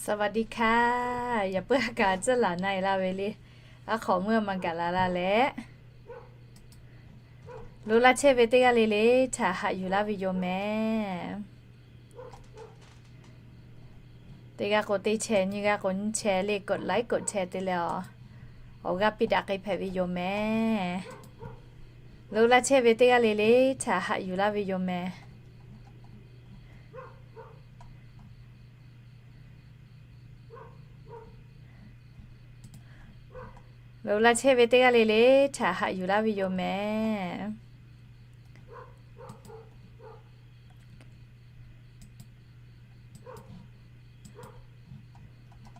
สวัสดีค่ะ Yaꞈ puiˉ ha kaꞈ tcuhˉ laˬ na e laˇ ve le. Aˉ hk'awꞈ meuˇ ma gaˬ la laˇ leh, lo laˇ chehˇ ve teˇ g'aˇ le le htaꞈ haꞈ yuˬ laˇ ve yoˬ mehˍ. Teˇ g'aˇ k'o teˇ chehˇ, nyiˇ g'aˇ k'o nyiˇ chehˇ le, กดไลค์ กดแชร์ te leh awˬ g'aˇ piˇ daꞈ k'ai hpehꞈ ve yoˬ mehˍ. Lo laˇ chehˇ ve teˇ g'aˇ le le htaꞈ haꞈ yuˬ laˇ ve yoˬ mehˍ. Lo laˇ chehˇ ve teˇ g'aˇ le le htaꞈ haꞈ yuˬ laˇ ve yoˬ mehˍ.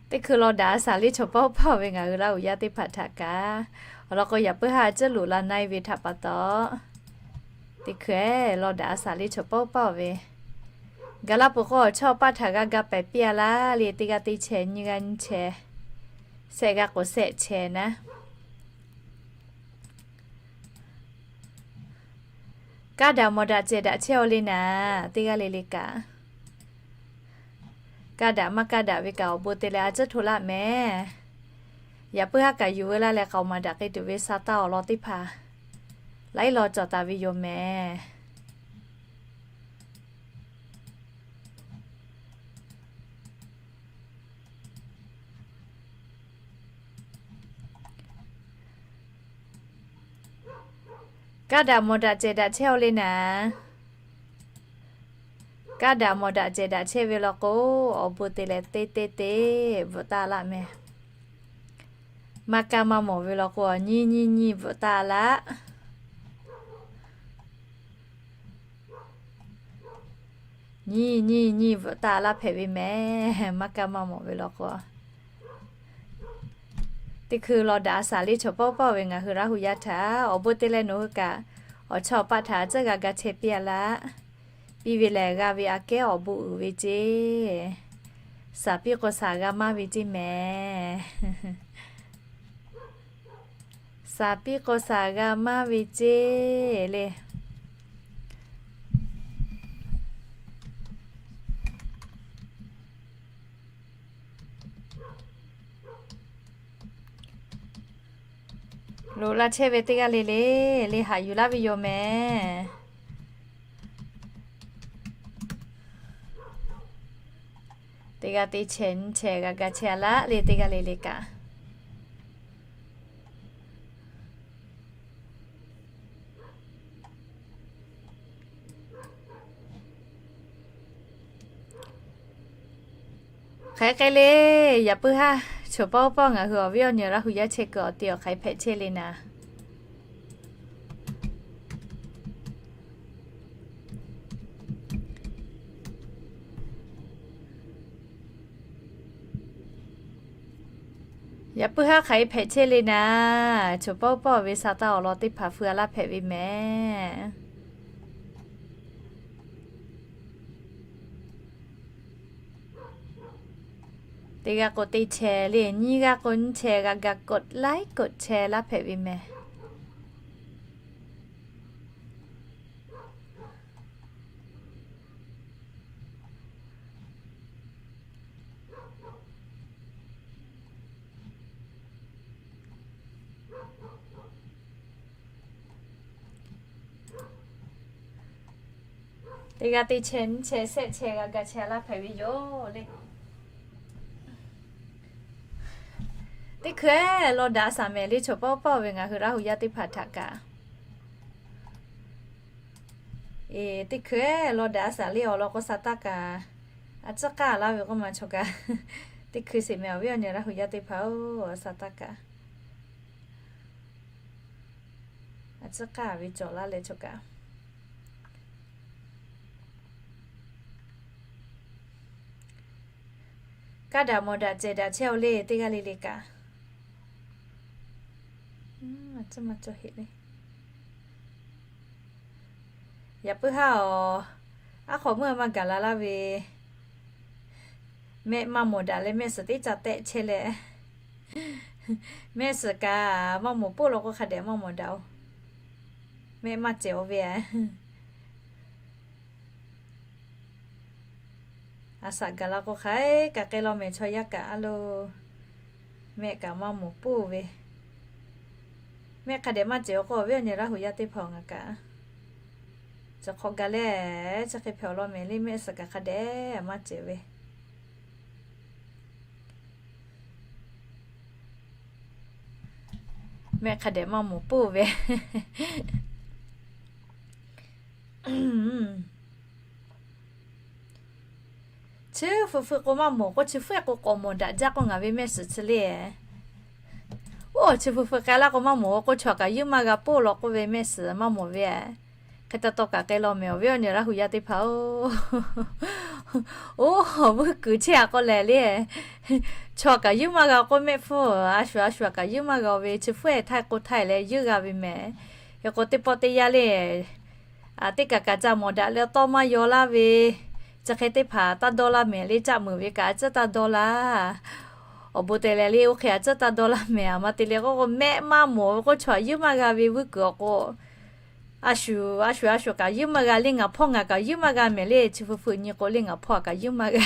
Teˇ hkui law daꞈ a shaˍ le chaw pawˆ pawˆ ve ngaˬ hui Laˇ huˍ yaˇ teˇ hpaˍ htaꞈ kaꞈ, awˬ lawn k'o yaꞈ puiˉ ha tcuhˉ loꞈ la na e ve htaꞈ pa taw, teˇ hkui law daꞈ a shaˍ le chaw pawˆ pawˆ ve, gaˬ laˇ peuˬ k'o awˬ chawˇ paˆ htaꞈ g'a ga pehˍ piˇ a laˇ le. Teˇ g'aˇ teˇ chehˇ, nyiˇ g'aˇ nyiˇ chehˇ, shehˆ g'aˇ k'o shehˆ chehˇ naˉ. Kaˇ daꞈ mawˬ daꞈ cehˬ daꞈ chehˇ aw le naˍ, teˇ g'aˇ le le kaꞈ. Kaˇ daꞈ maˇ kaˇ daꞈ ve kaꞈ awˬ bon te leh a tcuhˉ hto laˇ mehˍ. Yaꞈ puiˉ ha kaꞈ yuˬ veu laˇ leh k'aoˍ maˍ daꞈ k'ai tuˬ ve sa taˇ awˬ lawn teˇ hpaˍ laiˉ law cawˬ taˍ ve yoˬ mehˍ. Kaˇ daꞈ mawˬ daꞈ cehˬ daꞈ chehˇ aw le naˍ. Kaˇ daꞈ mawˬ daꞈ cehˬ daꞈ chehˇ ve law k'o, awˬ bon te leh teˇ teˇ teˇ bvuhꞈ taˇ laˇ mehˍ. Maˇ kaˇ maˇ mawˬ ve law k'o, nyiˇ nyiˇ nyiˇ bvuhꞈ taˇ laˇ. Nyiˇ nyiˇ nyiˇ bvuhꞈ taˇ laˇ hpehꞈ ve mehˍ. Maˇ kaˇ maˇ mawˬ ve law k'o, teˇ hkui law daꞈ a shaˍ le chaw pawˆ pawˆ ve ngaˬ hui Laˇ huˍ yaˇ htaꞈ awˬ bon te leh nawˬ hui kaꞈ awˬ chawˇ paˆ htaꞈ tcuhˉ g'a ga chehˇ piˇ a laˇ. Piˇ ve lehˬ g'a ve aꞈ kehˉ awˬ bon uiˍ ve ceˇ. Shaˍ piˇ k'o shaˍ g'a maˇ ve ceˇ mehˍ. Shaˍ piˇ k'o shaˍ g'a maˇ ve ceˇ le. Loꞈ la chehˇ ve teˇ g'aˇ le le, le haꞈ yuˬ laˇ ve yoˬ mehˍ. Teˇ g'aˇ teˇ chehˇ nyiˇ chehˇ g'a ga chehˇ a laˇ le teˇ g'aˇ le le kaꞈ. Hk'aˬ hk'e le, yaꞈ puiˉ haˉ choˬ pawˆ pawˆ ngaˬ hui awˬ viˉ awˬ nyi Laˇ huˍ yaˇ chehˇ kuiˬ awˬ te awˬ hk'aˬ hpehꞈ chehˇ le naˍ. Yaꞈ puiˉ haˉ hk'aˬ hpehꞈ chehˇ le naˍ, choˬ pawˆ pawˆ ve sa taˇ awˬ lawn teˇ hpaˍ feu a laˇ hpehꞈ ve mehˍ. Teˇ g'aˇ k'o teˇ chehˇ le, nyiˇ g'aˇ k'o nyiˇ chehˇ g'a ga กดไลค์ กดแชร์ laˇ hpehꞈ ve mehˍ. Teˇ g'aˇ teˇ chehˇ nyiˇ chehˇ shehˆ chehˇ g'a ga chehˇ laˇ hpehꞈ ve yoˬ le. Teˇ hkui law daꞈ shaˍ mehˍ le, choˬ pawˆ pawˆ ve ngaˬ hui Laˇ huˍ yaˇ teˇ hpaˍ htaꞈ kaꞈ. Teˇ hkui law daꞈ shaˍ le awˬ lawn k'o sa taˇ kaꞈ, a tcuhˉ k'aˇ laˇ ve k'oˆ ma choˬ kaꞈ. Teˇ hkui sheˍ mehˍ awˬ viˉ awˬ nyi Laˇ huˍ yaˇ teˇ hpaˍ-oˬ, sa taˇ kaꞈ. A tcuhˉ k'aˇ ve cawˬ laˇ leh choˬ kaꞈ. Kaˇ daꞈ mawˬ daꞈ cehˬ daꞈ chehˇ aw le teˇ g'aˇ le le kaꞈ. Yaꞈ puiˉ haˉ awˬ, aˉ hk'awꞈ meuˇ maˇ gaˬ la laˇ ve, mehˆ maˇ mawˬ daꞈ leh mehˆ suhˍ teˇ ca tehˆ chehˇ leh, mehˆ suhˍ kaꞈ maˇ mawˬ poˆ law k'o hk'a dehꞈ maˇ mawˬ daꞈ-oˬ. Mehˆ maˇ cehˬ-oˬ ve a. A saꞈ gaˬ la k'o hk'a kaꞈ k'ai law mehˍ chaw yaˇ kaꞈ a lo. Mehˆ kaꞈ maˇ moˍ puˇ ve. Mehˆ hk'a dehꞈ maˇ cehˬ-o k'o, awˬ viˉ awˬ nyi Laˇ huˍ yaˇ teˇ hpaˍ ngaˬ kaꞈ, chi hk'aw ga leh chi hk'e hpehꞈ-aw law mehˍ le, mehˆ suhˍ kaꞈ hk'a dehꞈ maˇ cehˬ ve. Mehˆ hk'a dehꞈ maˇ moˍ puˇ ve. Chi fuiˍ fuiˍ k'o maˇ moˍ k'o, chi fuiˍ k'o k'awꞈ mawˬ daꞈ jaˇ k'o ngaˬ ve mehˆ suhˍ chi le. Oˇ chi fuiˍ fuiˍ k'ai laˇ k'o maˇ moˍ k'o, chaw kaꞈ yuˇ maˇ g'a poˆ law k'oˆ ve mehˆ suhˍ maˇ mawˬ ve. Hk'e taw taw kaꞈ k'ai law mehˍ awˬ viˉ awˬ nyi Laˇ huˍ yaˇ teˇ hpaˍ-oˬ. Oˇ vuiˇ kuiˬ chehˇ-a k'o lehˬ le, chaw kaꞈ yuˇ maˇ g'a k'oˆ mehˆ hpfuhˇ, a shuˍ a shuˍ kaꞈ yuˇ maˇ g'a ve, chi fuiˍ htaiˇ k'o htaiˇ leh yuˇ g'a ve mehˍ. Hk'e k'o teˇ pawˆ teˇ yanˇ le, teˇ kaꞈ kaꞈ ca mawˬ daꞈ leh tawˇ maˇ yaw laˇ ve, chi hk'e teˇ hpaˍ taˇ dawˇ laˇ mehˍ le, caˆ meuˍ ve kaꞈ a tcuhˉ taˇ dawˇ laˇ. Awˬ bon te leh le, oˇ hk'e a tcuhˉ taˇ dawˇ laˇ mehˍ. A ma te leh k'o, mehˆ maˇ mawˬ ve k'o, chaw yuˇ maˇ g'a ve vuiˇ kuiˬ awˬ k'o, a shuˍ a shuˍ a shuˍ kaꞈ yuˇ maˇ g'a le, ngaˬ hpawˇ ngaˬ kaꞈ yuˇ maˇ g'a mehˍ le, chi fuiˍ fuiˍ nyi k'o le ngaˬ hpawˇ kaꞈ yuˇ maˇ g'a.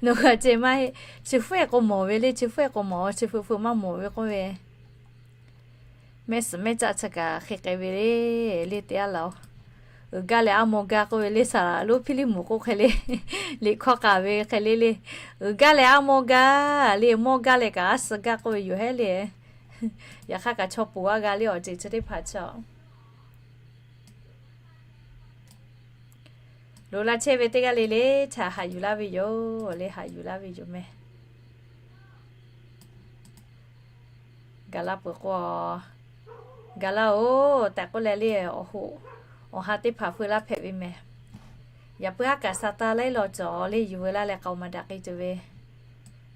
Nawˬ g'a ceh maˇ heˆ. Chi fuiˍ k'o mawˬ ve le, chi fuiˍ k'o mawˬ, chi fuiˍ fuiˍ maˇ mawˬ ve k'oˆ ve. Mehˆ suhˍ mehˆ caˆ chi kaꞈ hk'e k'ai ve le, le te a laˬ-oˬ. Uiˍ gaˇ leh a mawˇ gaˇ k'oˆ ve le, saˍ laˍ lonˉ Hpiˇliˇ moˍ k'oˆ hk'e le, liꞈ hkawˇ k'aˍ ve hk'e le le. Uiˍ gaˇ leh a mawˇ gaˇ le, mawˇ gaˇ leh kaꞈ a suh gaˇ k'oˆ ve yoˬ hehˉ le. Yaꞈ hk'aˇ kaꞈ chaw poˬ a g'a le, awˬ ceuˬ chi teˇ hpaˍ chaw. Loꞈ la chehˇ ve teˇ g'aˇ le le, htaꞈ haꞈ yuˬ laˇ ve yoˬ le, haꞈ yuˬ laˇ ve yoˬ mehˍ. Gaˬ la peuˬ k'o, gaˬ la-oˬ tehꞈ k'oˆ leh le, awˬ hoꞈ awˬ ha teˇ hpaˍ feu laˇ hpehꞈ ve mehˍ. Yaꞈ puiˉ haˉ kaꞈ sa taˇ laiˉ law cawˬ le, yuˬ veu laˇ leh k'aoˍ maˍ daꞈ k'ai tuˬ ve.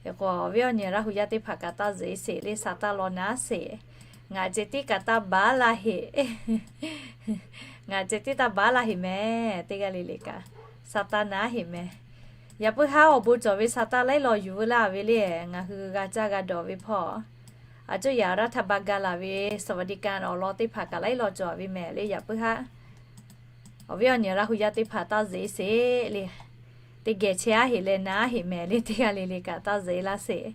Hk'e k'o, awˬ viˉ awˬ nyi Laˇ huˍ yaˇ teˇ hpaˍ kaꞈ taˇ zeꞈ sheˍ le, sa taˇ law naˉ sheˍ. Ngaˬ ceh tiˉ kaꞈ taˇ baˬ laˇ heꞈ. Ngaˬ ceh tiˉ taˇ baˬ laˇ heꞈ mehˍ. Teˇ g'aˇ le le kaꞈ sa taˇ naˉ heꞈ mehˍ. Yaꞈ puiˉ haˉ awˬ bon cawˬ ve sa taˇ laiˉ law yuˬ veu laˇ ve le, ngaˬ hui g'a caˇ g'a dawˬ ve hpawˇ, a cuˇ yaꞈ รัฐบาล gaˬ laˬ ve สวัสดิการ awˬ lawn teˇ hpaˍ kaꞈ laiˉ law cawˬ ve mehˍ le. Yaꞈ puiˉ haˉ awˬ viˉ awˬ nyi Laˇ huˍ yaˇ teˇ hpaˍ taˇ zeꞈ sheˍ le. Teˇ geh chehˇ aˉ heꞈ leh naˉ heꞈ mehˍ le, teˇ g'aˇ le le kaꞈ taˇ zeꞈ laˇ sheˍ.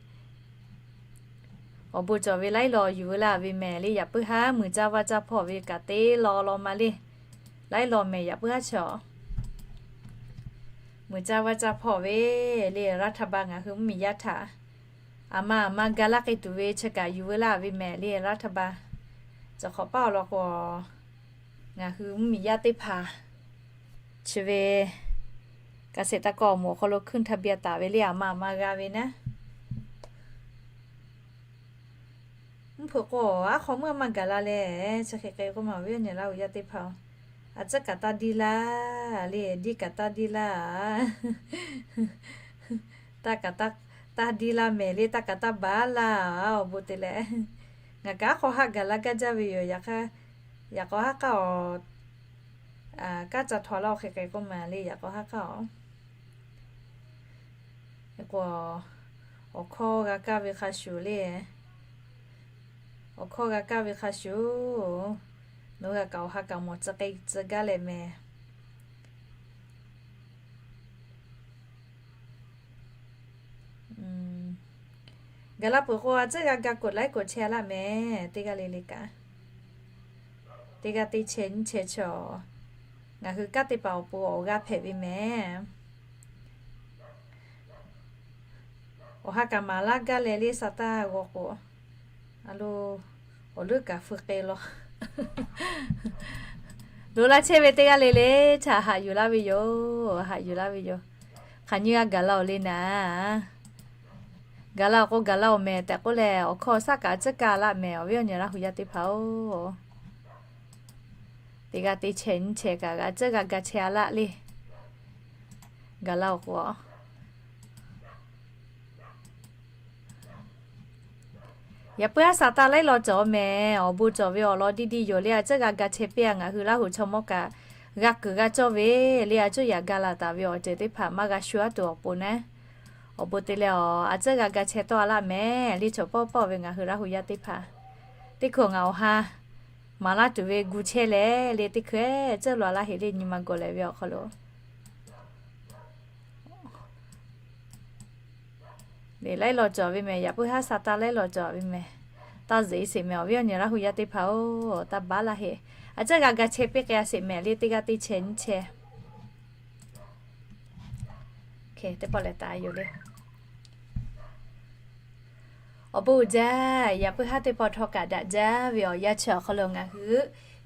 Awˬ bon cawˬ ve laiˉ law yuˬ veu laˇ ve mehˍ le. Yaꞈ puiˉ haˉ muiˬ caˇ vaˇ caˇ hpawˇ ve kaꞈ te law law ma le. Laiˉ law mehˍ yaꞈ puiˉ haˉ chaw. Muiˬ caˇ vaˇ caˇ hpawˇ ve le, รัฐบาล ngaˬ hui mvuhˇmiˬ yaˇ htaꞈ aˬ ma aˬ ma ga laˇ k'ai tuˬ ve chi kaꞈ yuˬ veu laˇ ve mehˍ le, รัฐบาล. Cawˬ hk'awꞈ paˉ awˬ lawn k'o, ngaˬ hui mvuhˇmiˬ yaˇ teˇ hpaˍ chi ve เกษตรกร awˬ moˍ awˬ hk'aw lo ขึ้นทะเบียน taˍ ve le, aˬ ma aˬ ma g'a ve naˉ. Mvuhˇ hpeuꞈ k'o, aˉ hk'aw meuˇ maˇ gaˬ la leh, chi hk'e k'ai k'oˆ ma, awˬ viˉ awˬ nyi Laˇ huˍ yaˇ teˇ hpaˍ, a tcuhˉ kaꞈ taˇ diˇ laˇ le, diˇ kaꞈ taˇ diˇ laˇ. Taˇ kaꞈ taˇ diˇ laˇ mehˍ le, taˇ kaꞈ taˇ baˬ laˇ. Awˬ bon te leh, ngaˬ kaꞈ aˉ hk'aw haˆ gaˬ la gaˇ jaˇ ve yoˬ. Yaꞈ hk'aˇ, yaꞈ k'aw haˉ k'aˇ-oˬ, kanˉ ca htaw laˇ-oˬ hk'e k'ai k'oˆ ma le, yaꞈ k'aw haˉ k'aˇ-oˬ. K'o, awˬ hkawˇ g'a kaˇ ve hk'a shuˍ le. Awˬ hkawˇ g'a kaˇ ve hk'a shuˍ, nawˬ hui kaꞈ awˬ ha kaꞈ mawˬ tcuh k'ai tcuh gaˇ leh mehˍ. Gaˬ la peuˬ k'o, a tcuhˉ g'a ga กดไลค์ กดแชร์ laˇ mehˍ. Teˇ g'aˇ le le kaꞈ, teˇ g'aˇ teˇ chehˇ nyiˇ chehˇ chaw, ngaˬ hui kanˉ teˇ hpaˍ awˬ pon awˬ g'aˇ hpehꞈ ve mehˍ. Awˬ ha kaꞈ maˍ laˇ gaˇ leh le, sa taˇ g'aw k'o, a lo, awˬ leuˉ kaꞈ feu k'ai law. Loꞈ la chehˇ ve teˇ g'aˇ le le, htaꞈ haꞈ yuˬ laˇ ve yoˬ. Haꞈ yuˬ laˇ ve yoˬ. Hk'aˬ nyi g'a gaˬ la-oˬ le naˍ. Gaˬ la-oˬ k'o gaˬ la-oˬ mehˍ tehꞈ k'oˆ leh, awˬ hkawˇ saˉ kaꞈ a tcuhˉ kaˇ laˇ mehˍ, awˬ viˉ awˬ nyi Laˇ huˍ yaˇ teˇ hpaˍ-oˬ. Teˇ g'aˇ teˇ chehˇ nyiˇ chehˇ kaꞈ g'a tcuhˉ g'a ga chehˇ a laˇ le. Gaˬ la-oˬ k'o, yaꞈ puiˉ haˉ sa taˇ laiˉ law cawˬ mehˍ. Awˬ bon cawˬ ve awˬ lawn diˇ diˇ yoˬ le, a tcuhˉ g'a ga chehˇ piˇ-a. Ngaˬ hui Laˇ huˍ chaw mawˇ kaꞈ g'a kuiˬ g'a cawˇ ve le, a cuˇ yaꞈ ga laˬ taˍ ve awˬ ceuˬ teˇ hpaˍ maˇ g'a shu aˉ tuˬ awˬ pon naˉ. Awˬ bon te leh, a tcuhˉ g'a ga chehˇ tawˆ a laˇ mehˍ le. Chaw pawˆ pawˆ ve ngaˬ hui Laˇ huˍ yaˇ teˇ hpaˍ, teˇ hkui ngaˬ awˬ ha maˍ laˇ tuˬ ve gu chehˇ leh le, teˇ hkui tcuhˉ law laˇ heꞈ le, nyi ma gawˬ lehˬ ve awˬ hk'aw lo Laiˉ lawˬ cawˬ ve mehˍ, yaꞈ puiˉ haˉ sa taˇ laiˉ lawˬ cawˬ ve mehˍ. Taˇ zeꞈ sheˍ mehˍ, awˬ viˉ awˬ nyi Laˇ hu yaˇ teˇ hpaˍ-oˬ, taˇ baˉ laˇ heˆ. A ciˉ g'a ga chehˇ piˇ k'ai a sheˍ mehˍ le, teˇ g'aˇ teˇ chehˇ nyiˇ chehˇ. Teˇ pawˆ leh taˍ yoˬ le. Awˬ bon uiˍ jaˇ, yaꞈ puiˉ haˉ teˇ pawˆ htawˇ kaꞈ daꞈ jaˇ ve awˬ yanˇ chi awˬ hk'aw lo ngaˬ hui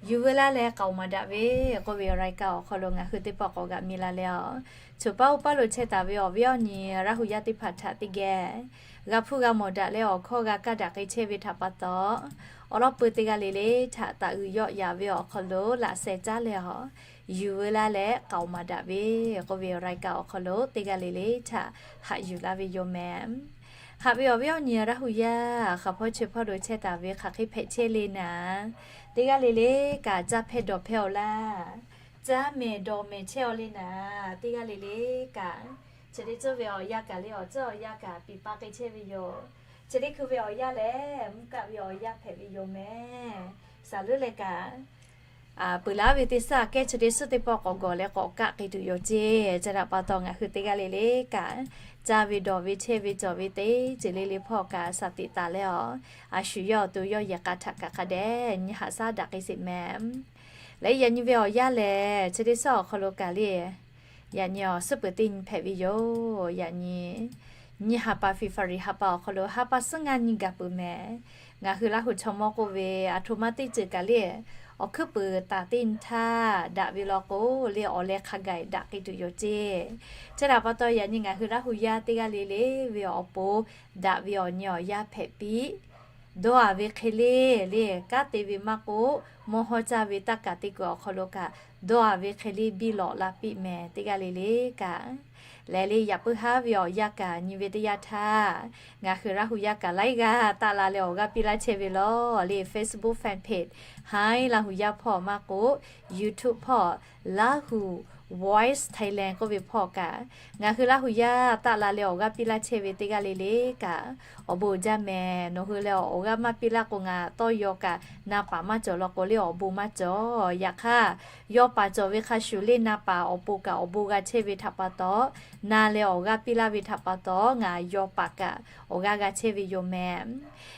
yuˬ veu laˇ leh k'aoˍ maˍ daꞈ ve k'oˆ ve รายการ awˬ hk'aw lo ngaˬ hui teˇ pawˆ k'awꞈ g'aꞈ mi la leh a, choˬ paˉ oˇ paˉ lo chehˇ taˍ ve awˬ viˉ awˬ nyi Laˇ hu yaˇ teˇ hpaˍ htaꞈ teˇ geh g'a hpuˇ g'a mawˬ daꞈ leh awˬ hkawˇ g'a kaˇ daꞈ k'ai chehˇ ve htaꞈ pa taw, awˬ lawn peu teˇ g'aˇ le le htaꞈ taˍ uiˍ yawˆ yaꞈ ve awˬ hk'aw lo laꞈ sheh caˉ leh a, yuˬ veu laˇ leh k'aoˍ maˍ daꞈ ve k'oˆ ve รายการ awˬ hk'aw lo teˇ g'aˇ le le htaꞈ haꞈ yuˬ laˇ ve yoˬ mehˍ. Haꞈ ve awˬ viˉ awˬ nyi Laˇ hu yaˇ hk'aˬ hpawˇ chi hpawˇ lo chehˇ taˍ ve hk'aˬ hk'e hpehꞈ chehˇ le naˍ, teˇ g'aˇ le le kaꞈ caˇ hpehˇ dawˬ hpehˇ-aw laˇ. Caˇ mehˍ dawˬ mehˍ chehˇ-aw le naˍ, teˇ g'aˇ le le kaꞈ chi teˇ ceuˬ ve awˬ yanˇ kaꞈ le awˬ ceuˬ awˬ yanˇ kaꞈ piˍ pa k'ai chehˇ ve yoˬ. Chi teˇ hkui ve awˬ yanˇ lehˬ mvuhˇ kaˆ ve awˬ yanˇ hpehꞈ ve yoˬ mehˍ. Saˍ leuˉ leh kaꞈ peuˬ laˇ ve teˇ suhˉ aꞈ kehˉ chi teˇ suhˉ teˇ pawˆ k'awꞈ gawˬ leh k'awꞈ kaˆ k'ai tuˬ yoˬ ceˇ. Chi htaꞈ pa taw ngaˬ hui teˇ g'aˇ le le kaꞈ caˇ ve dawˬ ve chehˇ ve cawˬ ve teˇ ceuˬ le le hpawˇ kaꞈ shaˍ tiꞈ taˍ leh a, a shu yawˇ awˬ to yawˇ yehˬ k'a htaꞈ kaꞈ hk'a dehꞈ nyi haꞈ shaˉ daꞈ k'ai sheˍ mehˍ. Leh yaꞈ nyi ve awˬ yanˇ lehˬ chi teˇ suhˉ awˬ hk'aw lo kaꞈ le, yaꞈ nyi awˬ suhˉ peuˬ teˇ nyi hpehꞈ ve yoˬ. Yaꞈ nyi nyi ha pa February ha pa awˬ hk'aw lo ha pa suhˉ ngaˇ nyi gaˬ peuˬ mehˍ. Ngaˬ hui Laˇ hu chaw mawˇ k'oˆ ve, aˬ htoꞈ ma teˇ ceuˬ kaꞈ le, awˬ hkuiˉ puiˍ taˍ teˇ nyi htaˇ daꞈ ve law k'o le, awˬ leh hk'a gaˬ daꞈ k'ai tuˬ yoˬ ceˇ. Chi htaꞈ pa taw yaꞈ nyi ngaˬ hui Laˇ hu yaˇ teˇ g'aˇ le le ve awˬ pon daꞈ ve awˬ nyi awˬ yanˇ hpehꞈ piˇ. Dawˇ-a ve hk'e le le, kanˉ te ve maˇ k'oˆ, mawˇ hawˇ caˇ ve taˇ kaˬ te kuiˬ awˬ hk'aw lo kaꞈ dawˇ-a ve hk'e le biˇ lawꞈ la piˇ mehˍ teˇ g'aˇ le le kaꞈ. Lehˬ le yaꞈ puiˉ haˉ ve awˬ yanˇ kaꞈ nyi ve teˇ yanˇ htaˇ, ngaˬ hui Laˇ hu yaˇ kaꞈ laiˉ g'aˇ taˆ la leh awˬ g'aˇ piˇ laˇ chehˇ ve lawˬ le. Facebook fan page Haiˉ Laˇ hu yaˇ hpawˇ maˇ k'oˆ, YouTube hpawˇ Lahu Voice Thailand k'oˆ ve hpawˇ kaꞈ, ngaˬ hui Laˇ hu yaˇ taˆ la leh awˬ g'aˇ piˇ laˇ chehˇ ve teˇ g'aˇ le le kaꞈ, awˬ bon uiˍ jaˇ mehˍ. Nawˬ hui leh awˬ g'aˇ maˇ piˇ laˇ k'o ngaˬ tawˇ yaw kaꞈ na paˍ maˇ cawˬ law k'o le awˬ bon maˇ cawˬ. Yaꞈ hk'aˇ, yaw paˍ cawˬ ve hk'a shuˍ le na paˍ awˬ pon kaꞈ awˬ bon g'a chehˇ ve htaꞈ pa taw, na leh awˬ g'aˇ piˇ laˇ ve htaꞈ pa taw ngaˬ yaw paˍ kaꞈ awˬ g'aˇ g'a chehˇ ve yoˬ mehˍ.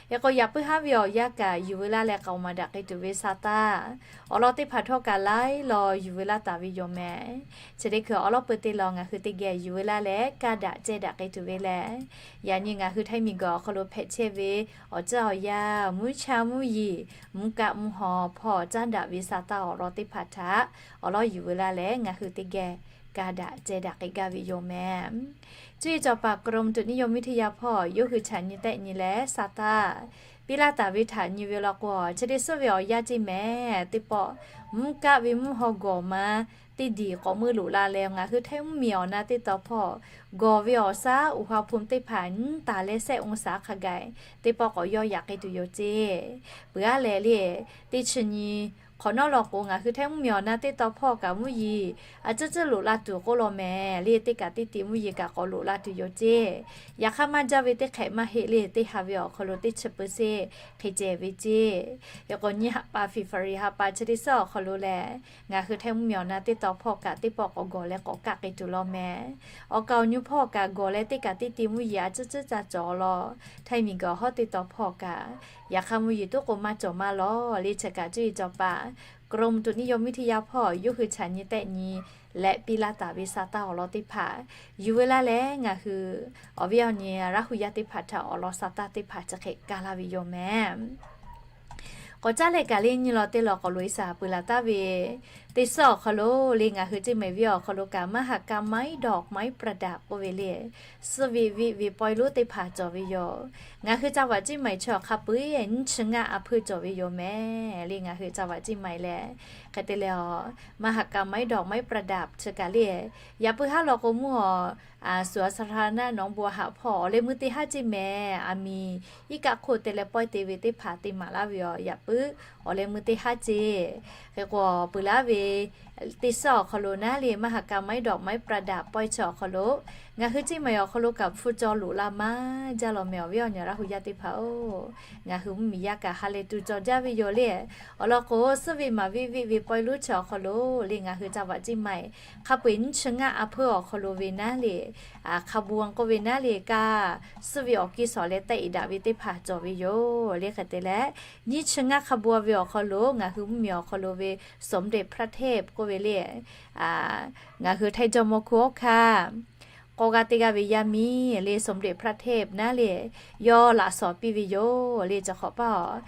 Hk'e k'o yaꞈ puiˉ haˉ ve awˬ yanˇ kaꞈ yuˬ veu laˇ leh k'aoˍ maˍ daꞈ k'ai tuˬ ve sa taˇ, awˬ lawn teˇ hpaˍ htawˇ kaꞈ laiˉ law yuˬ veu laˇ taˍ ve yoˬ mehˍ. Chi teˇ hkui awˬ lawn peu teˇ law ngaˬ hui teˇ geh yuˬ veu laˇ leh kaˇ daꞈ ceh daꞈ k'ai tuˬ ve lehˬ, yaꞈ nyi ngaˬ hui Htaiˇ miˬguiˬ awˬ hk'aw lo hpehꞈ chehˇ ve awˬ ceuˬ awˬ yanˇ, mvuhˇ cha mvuhˇ yeˬ, mvuhˇ kaˆ mvuhˇ haw hpawˇ caˉ daꞈ ve sa taˇ awˬ lawn teˇ hpaˍ htaꞈ awˬ lawn yuˬ veu laˇ leh ngaˬ hui teˇ geh kaˇ daꞈ ceh daꞈ k'ai gaˇ ve yoˬ mehˍ. Cuˇ yiˍ cawˬ paˍ กรมอุตุนิยมวิทยา hpawˇ yawˇ hui chaꞈ nyi tehˆ nyi leh sa taˇ piˇ laˇ taˍ ve htaꞈ nyi ve law k'o, chi teˇ suhˉ ve awˬ yanˇ ceˇ mehˍ teˇ pawˆ mvuhˇ kaˆ ve mvuhˇ haw gawˬ ma teˇ diˬ k'awꞈ meuˇ loꞈ la leh ngaˬ hui Htaiˇ mvuhˇmiˬ awˬ na teˇ taw hpawˇ gawˬ ve awˬ shaˉ อุณหภูมิ teˇ hpaˍ nyiˇ taˍ leh shehˆ องศา hk'a gaˬ teˇ pawˆ k'awꞈ yawˇ yaꞈ k'ai tuˬ yoˬ ceˇ. Peuˬ-aˉ leh le, teˇ chi nyi hk'awꞈ nawˉ law k'o ngaˬ hui Htaiˇ mvuhˇmiˬ awˬ na teˇ taw hpawˇ kaꞈ mvuhˇ yeˬ a ciˉ ciˉ loꞈ la tuˬ k'oˆ law mehˍ le. Teˇ kaꞈ teˇ te mvuhˇ yeˬ kaꞈ k'awꞈ loꞈ la tuˬ yoˬ ceˇ. Yaꞈ hk'aˇ maˇ jaˇ ve teˇ hk'ehꞈ maˇ heˆ le, teˇ ha ve awˬ hk'aw lo teˇ chi เปอร์เซ็นต์ hk'e ceh ve ceˇ. Hk'e k'o nyi haꞈ pa February ha pa chi teˇ suhˉ awˬ hk'aw lo lehˬ, ngaˬ hui Htaiˇ mvuhˇmiˬ awˬ na teˇ taw hpawˇ kaꞈ teˇ pawˆ k'awꞈ gawˬ leh k'awꞈ kaˆ k'ai tuˬ law mehˍ. Awˬ kaˍ awˬ nyu hpawˇ kaꞈ gawˬ leh teˇ kaꞈ teˇ te mvuhˇ yeˬ a ciˉ ciˉ ca cawˬ law, Htaiˇ miˬguiˬ hawˉ teˇ taw hpawˇ kaꞈ. Yaꞈ hk'aˇ mvuhˇ yeˬ tuˉ k'o maˇ cawˬ maˇ law le. Chi kaꞈ cuˇ yiˍ cawˬ paˍ กรมอุตุนิยมวิทยา hpawˇ yawˇ hui chaꞈ nyi tehˆ nyi leh piˇ laˇ taˍ ve sa taˇ awˬ lawn teˇ hpaˍ yuˬ veu laˇ leh ngaˬ hui awˬ viˉ awˬ nyi Laˇ hu yaˇ teˇ hpaˍ htaꞈ awˬ lawn sa taˇ teˇ hpaˍ chi hk'e kaˇ laˇ ve yoˬ mehˍ. K'awꞈ caˉ leh kaꞈ le nyi law teˇ law k'awꞈ loꞈ-e shaˍ peuˬ laˬ taˍ ve teˇ suhˉ awˬ hk'aw lo le ngaˬ hui Ceˇ Maiˍ venˇ awˬ hk'aw lo kaꞈ มหกรรมไม้ดอกไม้ประดับ k'oˆ ve le, suhˆ ve venˇ ve pawehˇ lonˉ teˇ hpaˍ cawˬ ve yoˬ. Ngaˬ hui จังหวัดเชียงใหม่ chi awˬ hk'a peu-eˬ nyiˇ chi ngaˇ a hpeuˇ cawˬ ve yoˬ mehˍ le. Ngaˬ hui จังหวัดเชียงใหม่ lehˬ hk'e te leh a, มหกรรมไม้ดอกไม้ประดับ chi kaꞈ le, yaꞈ puiˉ haˉ law k'o mvuhˇ a, สวนสาธารณะหนองบัว haꞈ hpawˇ awˬ leh mui teˇ haˉ ceˇ mehˍ. Aˬ miˍ iˉ kaˆ hk'oˆ te leh pawehˇ te ve teˇ hpaˍ te maˍ laˇ ve a, yaꞈ puiˉ awˬ leh mui teˇ haˉ ceˇ. Hk'e k'o peuˬ laˇ ve teˇ suhˉ awˬ hk'aw lo naˉ le มหกรรมไม้ดอกไม้ประดับ pawehˇ chi awˬ hk'aw lo ngaˬ hui Ceˇ maiˍ awˬ hk'aw lo kaꞈ hpu caw loꞈ la maˇ jaˇ law meh awˬ viˉ awˬ nyi Laˇ hu yaˇ teˇ hpaˍ-oˬ. Ngaˬ hui mvuhˇmiˬ yaˇ kaꞈ ha lehˬ tuˬ cawˬ jaˇ ve yoˬ le. Awˬ lawn k'o, suhˉ ve maˍ viˆ viˆ ve pawehˇ lonˉ chi awˬ hk'aw lo le ngaˬ hui ca vaꞈ Ceˇ maiˍ hk'a peu-eˬ nyiˇ chi ngaˇ a hpeuˇ awˬ hk'aw lo ve naˉ le, hk'a bu-a k'oˆ ve naˉ le kaꞈ, suhˉ ve awˬ kiˇ suhˍ leh tehˆ iˍ daꞈ ve teˇ hpaˍ cawˬ ve yoˬ le. Hk'e te leh, nyiˇ chi ngaˇ hk'a bu-a ve awˬ hk'aw lo ngaˬ hui mvuhˇmiˬ awˬ hk'aw lo ve สมเด็จพระเทพ k'oˆ ve le, ngaˬ hui Htaiˇ jawˇmawˇ hkunˉ hawˉ hkanˇ k'awˇ g'aˇ teˇ g'aˇ ve yaˇ miˇ le สมเด็จพระเทพ naˉ le, yawˇ laꞈ shawnˍ piˇ ve yoˬ le. Chi hk'awꞈ paˇ-oˬ,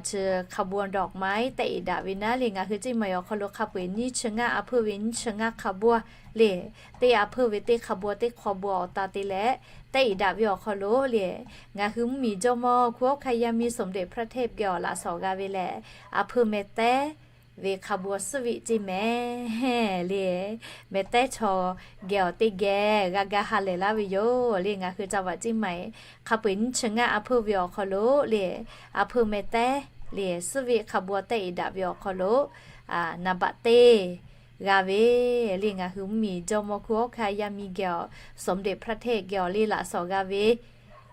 chi hk'a bu-a dawˬ maˇ tehˆ iˍ daꞈ ve naˉ le ngaˬ hui Ceˇ maiˍ awˬ hk'aw lo hk'a peu-eˬ nyiˇ chi ngaˇ a hpeuˇ ve nyiˇ chi ngaˇ hk'a bu-a le, teˇ a hpeuˇ ve teˇ hk'a bu-a teˇ hk'a bu-a awˬ ta te leh tehˆ iˍ daꞈ ve awˬ hk'aw lo le, ngaˬ hui mvuhˇmiˬ jawˇmawˇ hkunˉ hawˉ hkanˇ yaˇ miˇ สมเด็จพระเทพ geh awˬ laꞈ shawnˍ g'a ve lehˬ, a hpeuˇ meh tehˉ ve hk'a bu-a suhˉ viˆ Ceˇ mehˍ le, meh tehˉ chaw geh awˬ teˇ geh g'a ga ha lehˬ laˇ ve yoˬ le. Ngaˬ hui ca vaꞈ Ceˇ maiˍ hk'a peu-eˬ nyiˇ chi ngaˇ a hpeuˇ ve awˬ hk'aw lo le, a hpeuˇ meh tehˉ le suhˉ viˆ hk'a bu-a tehˆ iˍ daꞈ ve awˬ hk'aw lo naˍ baꞈ teˇ g'a ve le ngaˬ hui mvuhˇmiˬ jawˇmawˇ hkunˉ hawˉ hkanˇ yaˇ miˇ geh awˬ สมเด็จพระเทพ geh awˬ le laꞈ shawnˍ g'a ve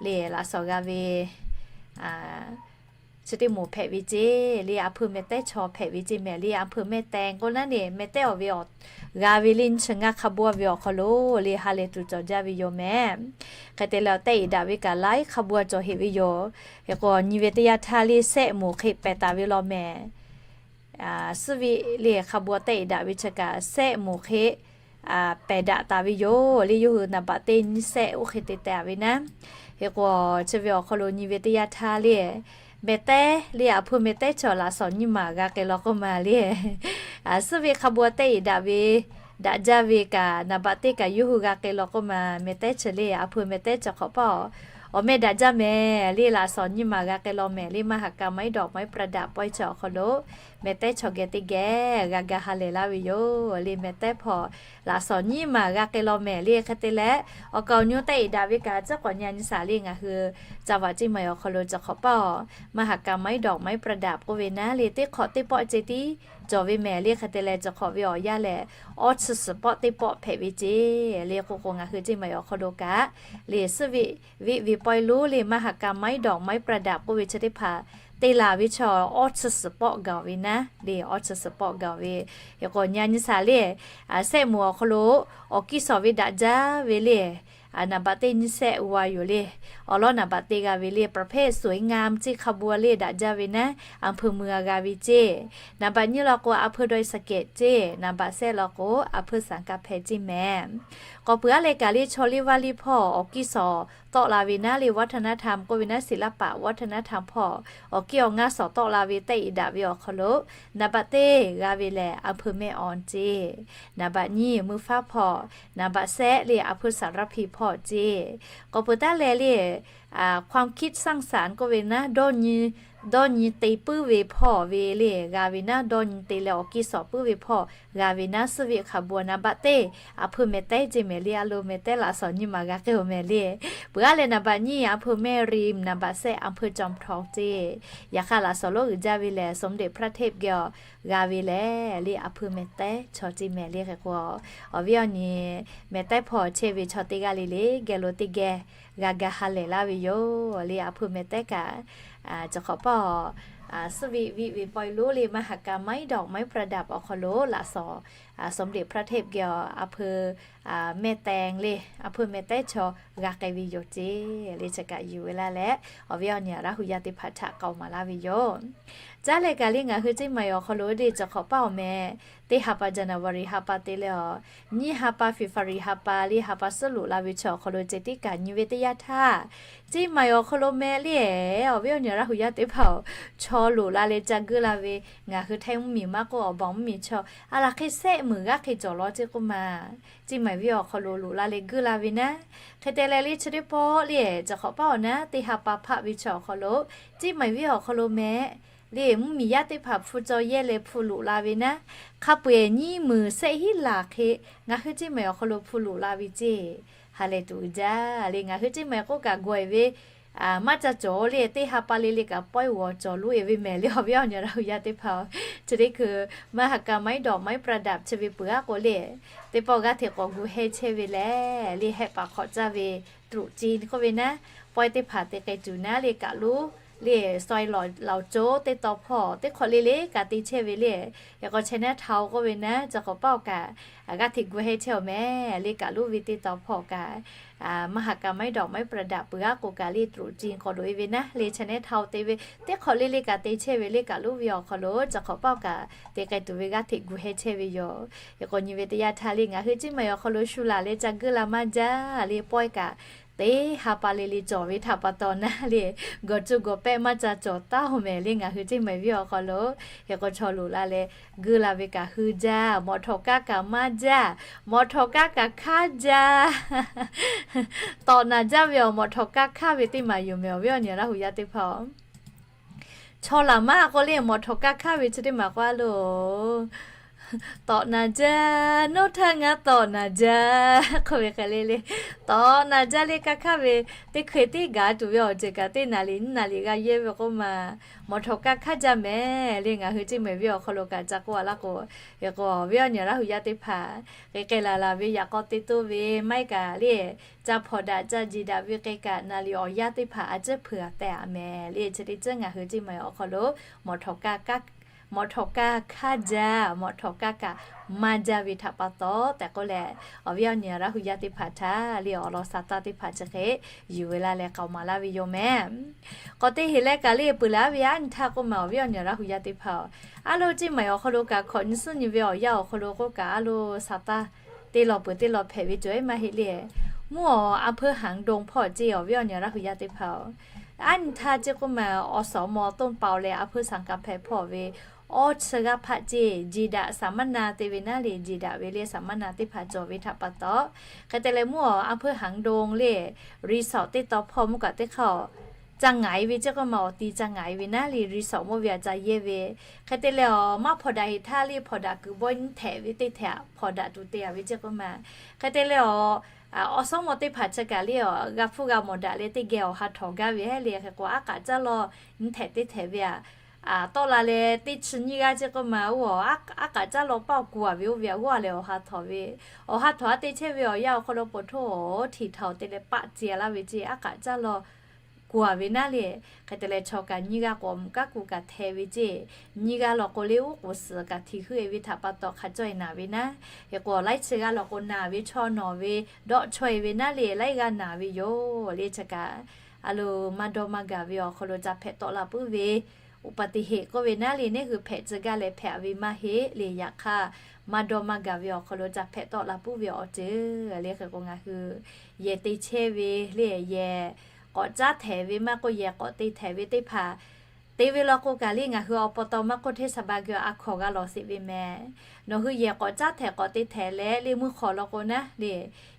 le laꞈ shawnˍ g'a ve chi teˇ moˍ hpehꞈ ve ceˇ le, a hpeuˇ meh tehˉ chaw hpehꞈ ve ceˇ mehˍ le. A hpeuˇ meh tehˉ k'oˆ naˉ le, meh tehˉ awˬ ve awˬ g'a ve le nyiˇ chi ngaˇ hk'a bu-a ve awˬ hk'aw lo le ha lehˬ tuˬ cawˬ jaˇ ve yoˬ mehˍ. Hk'e te leh, tehˆ iˍ daꞈ ve kaꞈ laiˉ hk'a bu-a cawˬ heꞈ ve yoˬ. Hk'e k'o, nyi ve teˇ yanˇ htaˇ le sehˆ moˍ hk'e pehˬ taˍ ve law mehˍ. Suhˉ viˆ le hk'a bu-a tehˆ iˍ daꞈ ve chi kaꞈ sehˆ moˍ hk'e pehˬ daꞈ taˍ ve yoˬ le. Yawˇ hui naˍ baꞈ teˇ nyiˇ sehˆ oˇ hk'e te tehˬ ve naˉ. Hk'e k'o, chi ve awˬ hk'aw lo nyi ve teˇ yanˇ htaˇ le, meh tehˉ le a hpeuˇ meh tehˉ chaw laꞈ shawnˍ nyiˇ maˬ g'a k'ai law k'oˆ ma le, suhˉ viˆ hk'a bu-a tehˆ iˍ daꞈ ve daꞈ jaˇ ve kaꞈ naˍ baꞈ teˇ kaꞈ yawˇ hui g'a k'ai law k'oˆ ma, meh tehˉ chi le a hpeuˇ meh tehˉ chi hk'awꞈ paˇ-oˬ, awˬ meh daꞈ jaˇ mehˍ le laꞈ shawnˍ nyiˇ maˬ g'a k'ai law mehˍ le มหกรรมไม้ดอกไม้ประดับ pawehˇ chi awˬ hk'aw lo meh tehˉ chaw geh teˇ geh g'a ga ha lehˬ laˇ ve yoˬ le. Meh tehˉ hpawˇ laꞈ shawnˍ nyiˇ maˬ g'a k'ai law mehˍ le. Hk'e te leh, awˬ kaˍ awˬ nyi tehˆ iˍ daꞈ ve kaꞈ tcuhˉ k'awꞈ nyi nyi shaˍ le ngaˬ hui ca vaꞈ Ceˇ maiˍ awˬ hk'aw lo chi hk'awꞈ paˇ-oˬ, มหกรรมไม้ดอกไม้ประดับ k'oˆ ve naˉ le teˇ hk'awꞈ teˇ pawˆ ceh tiˉ cawˬ ve mehˍ le. Hk'e te leh, chi hk'awꞈ ve awˬ yanˇ lehˬ, awˇ chi suhˍ pawˆ teˇ pawˆ hpehꞈ ve ceˇ le k'oˆ k'o, ngaˬ hui Ceˇ maiˍ awˬ hk'aw lo kaꞈ le suhˉ viˆ viˆ ve pawehˇ lonˉ le มหกรรมไม้ดอกไม้ประดับ k'oˆ ve chi teˇ hpaˍ te laˬ ve chaw awˇ chi suhˍ pawˆ gaˬ ve naˉ le, awˇ chi suhˍ pawˆ gaˬ ve. Hk'e k'o, nyi nyi shaˍ le, sehˆ moˍ awˬ hk'aw lo awˬ kiˇ suhˍ ve daꞈ jaˇ ve le, naˍ baꞈ teˇ nyiˇ sehˆ g'a yoˬ le. Awˬ lawn naˍ baꞈ te g'a ve le ประเภทสวยงาม ceˇ hk'a bu-a le daꞈ jaˇ ve naˉ, a hpeuˇ meuˇ-a g'a ve ceˇ. Naˍ baꞈ nyiˇ law k'o, a hpeuˇ ดอยสะเก็ด ceˇ, naˍ baꞈ sehˆ law k'o, a hpeuˇ สังกำแพง ceˇ mehˍ. K'awꞈ peuˬ-a leh kaꞈ le chaw liˇ vaˇ liˇ hpawˇ awˬ kiˇ suhˍ tawˆ la ve naˉ le วัฒนธรรม k'oˆ ve naˉ ศิลปะวัฒนธรรม hpawˇ awˬ kiˇ awˬ ngaˇ suhˍ tawˆ la ve tehˆ iˍ daꞈ ve awˬ hk'aw lo, naˍ baꞈ teˇ g'a ve lehˬ a hpeuˇ แม่อ่อน ceˇ, naˍ baꞈ nyiˇ หมื่นฟ้า hpawˇ, naˍ baꞈ sehˆ le a hpeuˇ สารภี hpawˇ ceˇ. K'awꞈ peuˬ taˉ leh le, ความคิดสร้างสรรค์ k'oˆ ve naˉ, dawˇ nyi te puiˉ ve hpawˇ ve le g'a ve naˉ, dawˇ nyi te leh awˬ kiˇ suhˍ puiˉ ve hpawˇ g'a ve naˉ, suhˉ viˆ hk'a bu-a naˍ baꞈ teˇ a hpeuˇ meh tehˉ ceˇ mehˍ le. A lo meh tehˉ laꞈ shawnˍ nyiˇ maˬ g'a k'ai-oˬ mehˍ le. Peuˬ-a leh naˍ baꞈ nyiˇ a hpeuˇ แม่ริม, naˍ baꞈ sehˆ a hpeuˇ จอมทอง ceˇ. Yaꞈ hk'aˇ, laꞈ shawnˍ lonˉ uiˍ jaˇ ve lehˬ, สมเด็จพระเทพ geh awˬ g'a ve lehˬ le a hpeuˇ meh tehˉ chaw ceˇ mehˍ le. Hk'e k'o, awˬ viˉ awˬ nyi meh tehˉ hpawˇ chehˇ ve chaw teˇ g'aˇ le le geh lo teˇ geh g'a ga ha lehˬ laˇ ve yoˬ le. A hpeuˇ meh tehˉ kaꞈ chi hk'awꞈ paˇ-oˬ, suhˉ viˆ viˆ ve pawehˇ lonˉ le มหกรรมไม้ดอกไม้ประดับ awˬ hk'aw lo laꞈ shawnˍ สมเด็จพระเทพ geh awˬ a hpeuˇ meh tehˉ le, a hpeuˇ meh tehˉ chaw g'a k'ai ve yoˬ ceˇ le. Chi kaꞈ yuˬ ve laˇ leh, awˬ viˉ awˬ nyi Laˇ hu yaˇ teˇ hpaˍ htaꞈ k'aoˍ maˍ laˇ ve yoˬ. Caˉ leh kaꞈ le ngaˬ hui ceˇ maiˍ awˬ hk'aw lo le chi hk'awꞈ paˇ-oˬ meh, teˇ ha pa January ha pa te leh-oˬ, nyiˇ ha pa February ha pa le ha pa suhˉ loꞈ la ve chi awˬ hk'aw lo ceh tiˉ kaꞈ nyi ve teˇ yanˇ htaˇ, ceˇ maiˍ awˬ hk'aw lo meh le, awˬ viˉ awˬ nyi Laˇ hu yaˇ teˇ hpaˍ-oˬ, chaw loꞈ la leh ca guˇ la ve, ngaˬ hui Htaiˇ mvuhˇmiˬ maˇ k'oˆ, awˬ baˬ mvuhˇmiˬ chaw a laˬ hk'e sehˆ meuˍ g'aˇ hk'e cawˬ law ceˇ k'oˆ ma, ceˇ maiˍ venˇ awˬ hk'aw lo loꞈ la leh guˇ la ve naˉ. Hk'e te leh le chi teˇ pawˆ le chi hk'awꞈ paˇ-oˬ naˉ, teˇ ha pa hpaˆ ve chi awˬ hk'aw lo, ceˇ maiˍ venˇ awˬ hk'aw lo meh le mvuhˇmiˬ yaˇ teˇ hpaˍ hpu caw yehˇ leh hpu loꞈ la ve naˉ, hk'a peu-eˬ nyiˇ meuˍ sehˆ hiˉ laˬ hk'e ngaˬ hui ceˇ maiˍ awˬ hk'aw lo hpu loꞈ la ve ceˇ. Ha lehˬ tuˬ uiˍ jaˇ le. Ngaˬ hui ceˇ maiˍ k'oˆ kaꞈ gawˬ-e ve maˇ ca cawˬ le, teˇ ha pa le le kaꞈ pawehˇ g'awˬ cawˬ loꞈ e ve mehˍ le awˬ viˉ awˬ nyi Laˇ hu yaˇ teˇ hpaˍ-oˬ. Chi teˇ hkui มหกรรมไม้ดอกไม้ประดับ chi ve peuˬ aˉ k'o le, teˇ pawˆ g'aˇ hteꞈ k'awꞈ gu hehˇ chehˇ ve lehˬ le, hehˆ paˍ hk'awꞈ caˇ ve ตรุษจีน k'oˆ ve naˉ, pawehˇ teˇ hpaˍ te k'ai tuˬ naˉ le kaꞈ loˉ le, ซอยหล่อ Laoˬ co teˇ taw hpawˇ teˇ hk'awꞈ le le kaꞈ te chehˇ ve le. Yaꞈ k'aw ชายนาทาวน์ k'oˆ ve naˉ, ca k'awꞈ paˆ kaꞈ g'aˇ hteꞈ gu hehˇ chehˇ awˬ mehˍ le kaꞈ loˉ ve teˇ taw hpawˇ kaꞈ มหกรรมไม้ดอกไม้ประดับ peuˬ aˉ k'o kaꞈ le ตรุษจีน k'awꞈ loꞈ e ve naˉ le ชายนาทาวน์ te ve teˇ hk'awꞈ le le kaꞈ te chehˇ ve le kaꞈ loˉ ve awˬ hk'aw lo ca k'awꞈ paˆ kaꞈ te k'ai tuˬ ve g'aˇ hteꞈ gu hehˇ chehˇ ve yoˬ. Yaꞈ k'aw nyi ve teˇ yanˇ htaˇ le ngaˬ hui Ceˇ maiˍ awˬ hk'aw lo shu laˬ leh ca guˇ la maˇ jaˇ le pawehˇ kaꞈ teˇ ha pa le le cawˬ ve htaꞈ pa taw naˉ le, gawˬ cuˇ gawˬ pehˆ maˇ ca cawˬ taˉ-oˬ mehˍ le ngaˬ hui Ceˇ maiˍ viˇ awˬ hk'aw lo. Yaꞈ k'aw chaw loꞈ la leh guˇ la ve kaꞈ hui jaˇ, mawꞈ htawꞈ kaˇ kaꞈ maˇ jaˇ, mawꞈ htawꞈ kaˇ kaꞈ hkaˇ jaˇ. Tawꞈ naˍ jaˇ ve awˬ mawꞈ htawꞈ kaˇ hkaˇ ve teˇ maˬ yoˬ mehˍ awˬ viˉ awˬ nyi Laˇ hu yaˇ teˇ hpaˍ-oˬ. Chaw laˬ maˇ k'o le mawꞈ htawꞈ kaˇ hkaˇ ve chi teˇ maˬ k'oˆ a loˬ. Tawꞈ naˍ jaˇ, nawˉ htaˇ ngaˬ tawꞈ naˍ jaˇ k'oˆ ve hk'e le le, tawꞈ naˍ jaˇ le kaˇ hkaˇ ve teˇ hkui teˇ gaˬ tuˬ ve awˬ ceuˬ kaꞈ teˇ naˍ riˍ nyiˇ naˍ riˍ g'a yehˇ ve k'oˆ ma, mawꞈ htawꞈ kaˇ hkaˇ jaˇ mehˍ le ngaˬ hui Ceˇ maiˍ viˇ awˬ hk'aw lo kaꞈ ca k'oˆ a laˇ k'o, yaꞈ k'aw awˬ viˉ awˬ nyi Laˇ hu yaˇ teˇ hpaˍ k'ai k'ai laˬ laˬ ve yaꞈ k'aw te toˇ ve maˇ heˆ kaꞈ le, ca hpawnˬ daꞈ ca jiˬ daꞈ ve k'ai kaꞈ naˍ riˍ awˬ yaˇ teˇ hpaˍ a ciˉ hpeuꞈ a tehˬ a mehˍ le chi teˇ ceuˬ ngaˬ hui Ceˇ maiˍ awˬ hk'aw lo mawꞈ htawꞈ kaˇ hkaˇ jaˇ, mawꞈ htawꞈ kaˇ kaꞈ maˇ jaˇ ve htaꞈ pa taw tehꞈ k'oˆ leh, awˬ viˉ awˬ nyi Laˇ hu yaˇ teˇ hpaˍ htaꞈ le awˬ lawn sa taˇ teˇ hpaˍ chi hk'e yuˬ ve laˇ leh k'aoˍ maˍ laˇ ve yoˬ mehˍ. K'awꞈ te heˍ leh kaꞈ le peuˬ laˬ ve aˉ nyi htaˇ k'oˆ ma awˬ viˉ awˬ nyi Laˇ hu yaˇ teˇ hpaˍ-oˬ, aˉ lo Ceˇ maiˍ awˬ hk'aw lo kaꞈ hkawꞈ nyi suhˉ nyi ve awˬ yanˇ awˬ hk'aw lo k'oˆ kaꞈ aˉ lo sa taˇ teˇ law peuˬ teˇ law hpehꞈ ve cawˬ e maˇ heˆ le. Mvuhˇ awˬ a hpeuˇ Haˍnˍdong hpawˇ ceˇ awˬ viˉ awˬ nyi Laˇ hu yaˇ teˇ hpaˍ-oˬ, aˉ nyi htaˇ ceˇ k'oˆ ma awˬ suhˍ awˬ maw toˇ paoˬ leh a hpeuˇ saˍ kaˍ hpehꞈ hpawˇ ve awˇ chi g'aˇ hpaˆ ceˇ jiˬ daꞈ saˍ maˇ na te ve naˉ le, jiˬ daꞈ ve le saˍ maˇ na teˇ hpaˍ cawˬ ve htaꞈ pa taw, hk'e te leh mvuhˇ awˬ a hpeuˇ Haˍnˍdong le resort teˇ taw hpawˇ mvuhˇ kaꞈ teˇ hk'aˇ ca ngaˍ e ve ceˇ k'oˆ ma awˬ ti ca ngaˍ e ve naˉ le resort mawˇ ve a ca yehˇ ve. Hk'e te leh awˬ maˇ hpawnˬ daꞈ heˍ htaˇ le hpawnˬ daꞈ kuiˬ bawehˇ nyiˇ htehꞈ ve teˇ htehꞈ hpawnˬ daꞈ tuˬ te a ve ceˇ k'oˆ ma. Hk'e te leh awˬ, awˬ suhˉ mawˇ teˇ hpaˍ chi kaꞈ le awˬ g'a hpfuhˇ g'a mawˬ daꞈ leh teˇ geh awˬ ha htawnˍ gaˇ ve heˆ le hk'e k'o aˉ k'aꞈ caˉ law nyiˇ htehꞈ teˇ htehꞈ ve a tawˆ la leh teˇ chi nyiˇ g'aˇ ceˇ k'oˆ ma oˇ awˬ aˉ k'aꞈ caˉ law paˇ awˬ ku a ve oˇ ve a g'aˇ leh awˬ ha htawnˍ ve, awˬ ha htawnˍ a te chehˇ ve awˬ yanˇ awˬ hk'aw lo po htoˇ awˬ htiˍ htaoˍ te leh paˆ ce a laˇ ve ceˇ aˉ k'aꞈ caˉ law ku a ve naˉ le. Hk'e te leh chaw kaꞈ nyiˇ g'aˇ k'awꞈ mvuhꞈ kaˉ ku kaꞈ hteh ve ceˇ, nyiˇ g'aˇ law k'o le uˉ k'oˍ suhˍ kaꞈ htiˍ heuˆ e ve htaꞈ pa taw hk'a cawˇ e naˍ ve naˉ. Hk'e k'o laiˉ chi g'aˇ law k'o naˍ ve chaw nawˬ ve dawˆ chaweh ve naˉ le laiˉ g'aˇ naˍ ve yoˬ le chi kaꞈ a lo maˇ dawˇ maˇ gaˬ ve awˬ hk'aw lo ca hpehꞈ tawˆ la puiˉ ve อุบัติเหตุ k'oˆ ve naˉ le neˇ hui hpehꞈ tcuh gaˇ leh hpehꞈ ve maˇ heˆ le yaꞈ hk'aˇ maˇ dawˇ maˇ gaˬ ve awˬ hk'aw lo ca hpehꞈ tawˆ la puiˉ ve awˬ ceuˬ le hk'e k'o ngaˬ hui yehˬ te chehˇ ve le yehˬ k'awꞈ caˉ htehˍ ve maˇ k'oˆ yehˬ k'awꞈ te htehˍ ve teˇ hpaˍ te ve law k'o kaꞈ le ngaˬ hui awˬ pa taw maˇ k'oˆ hteˇ saˍ ba geh a hkawnˬ g'a lawˬ sheˍ ve mehˍ. Nawˬ hui yehˬ k'awꞈ caˉ htehˍ k'awꞈ te htehˍ leh le mvuhˇ hk'aw law k'o naˉ le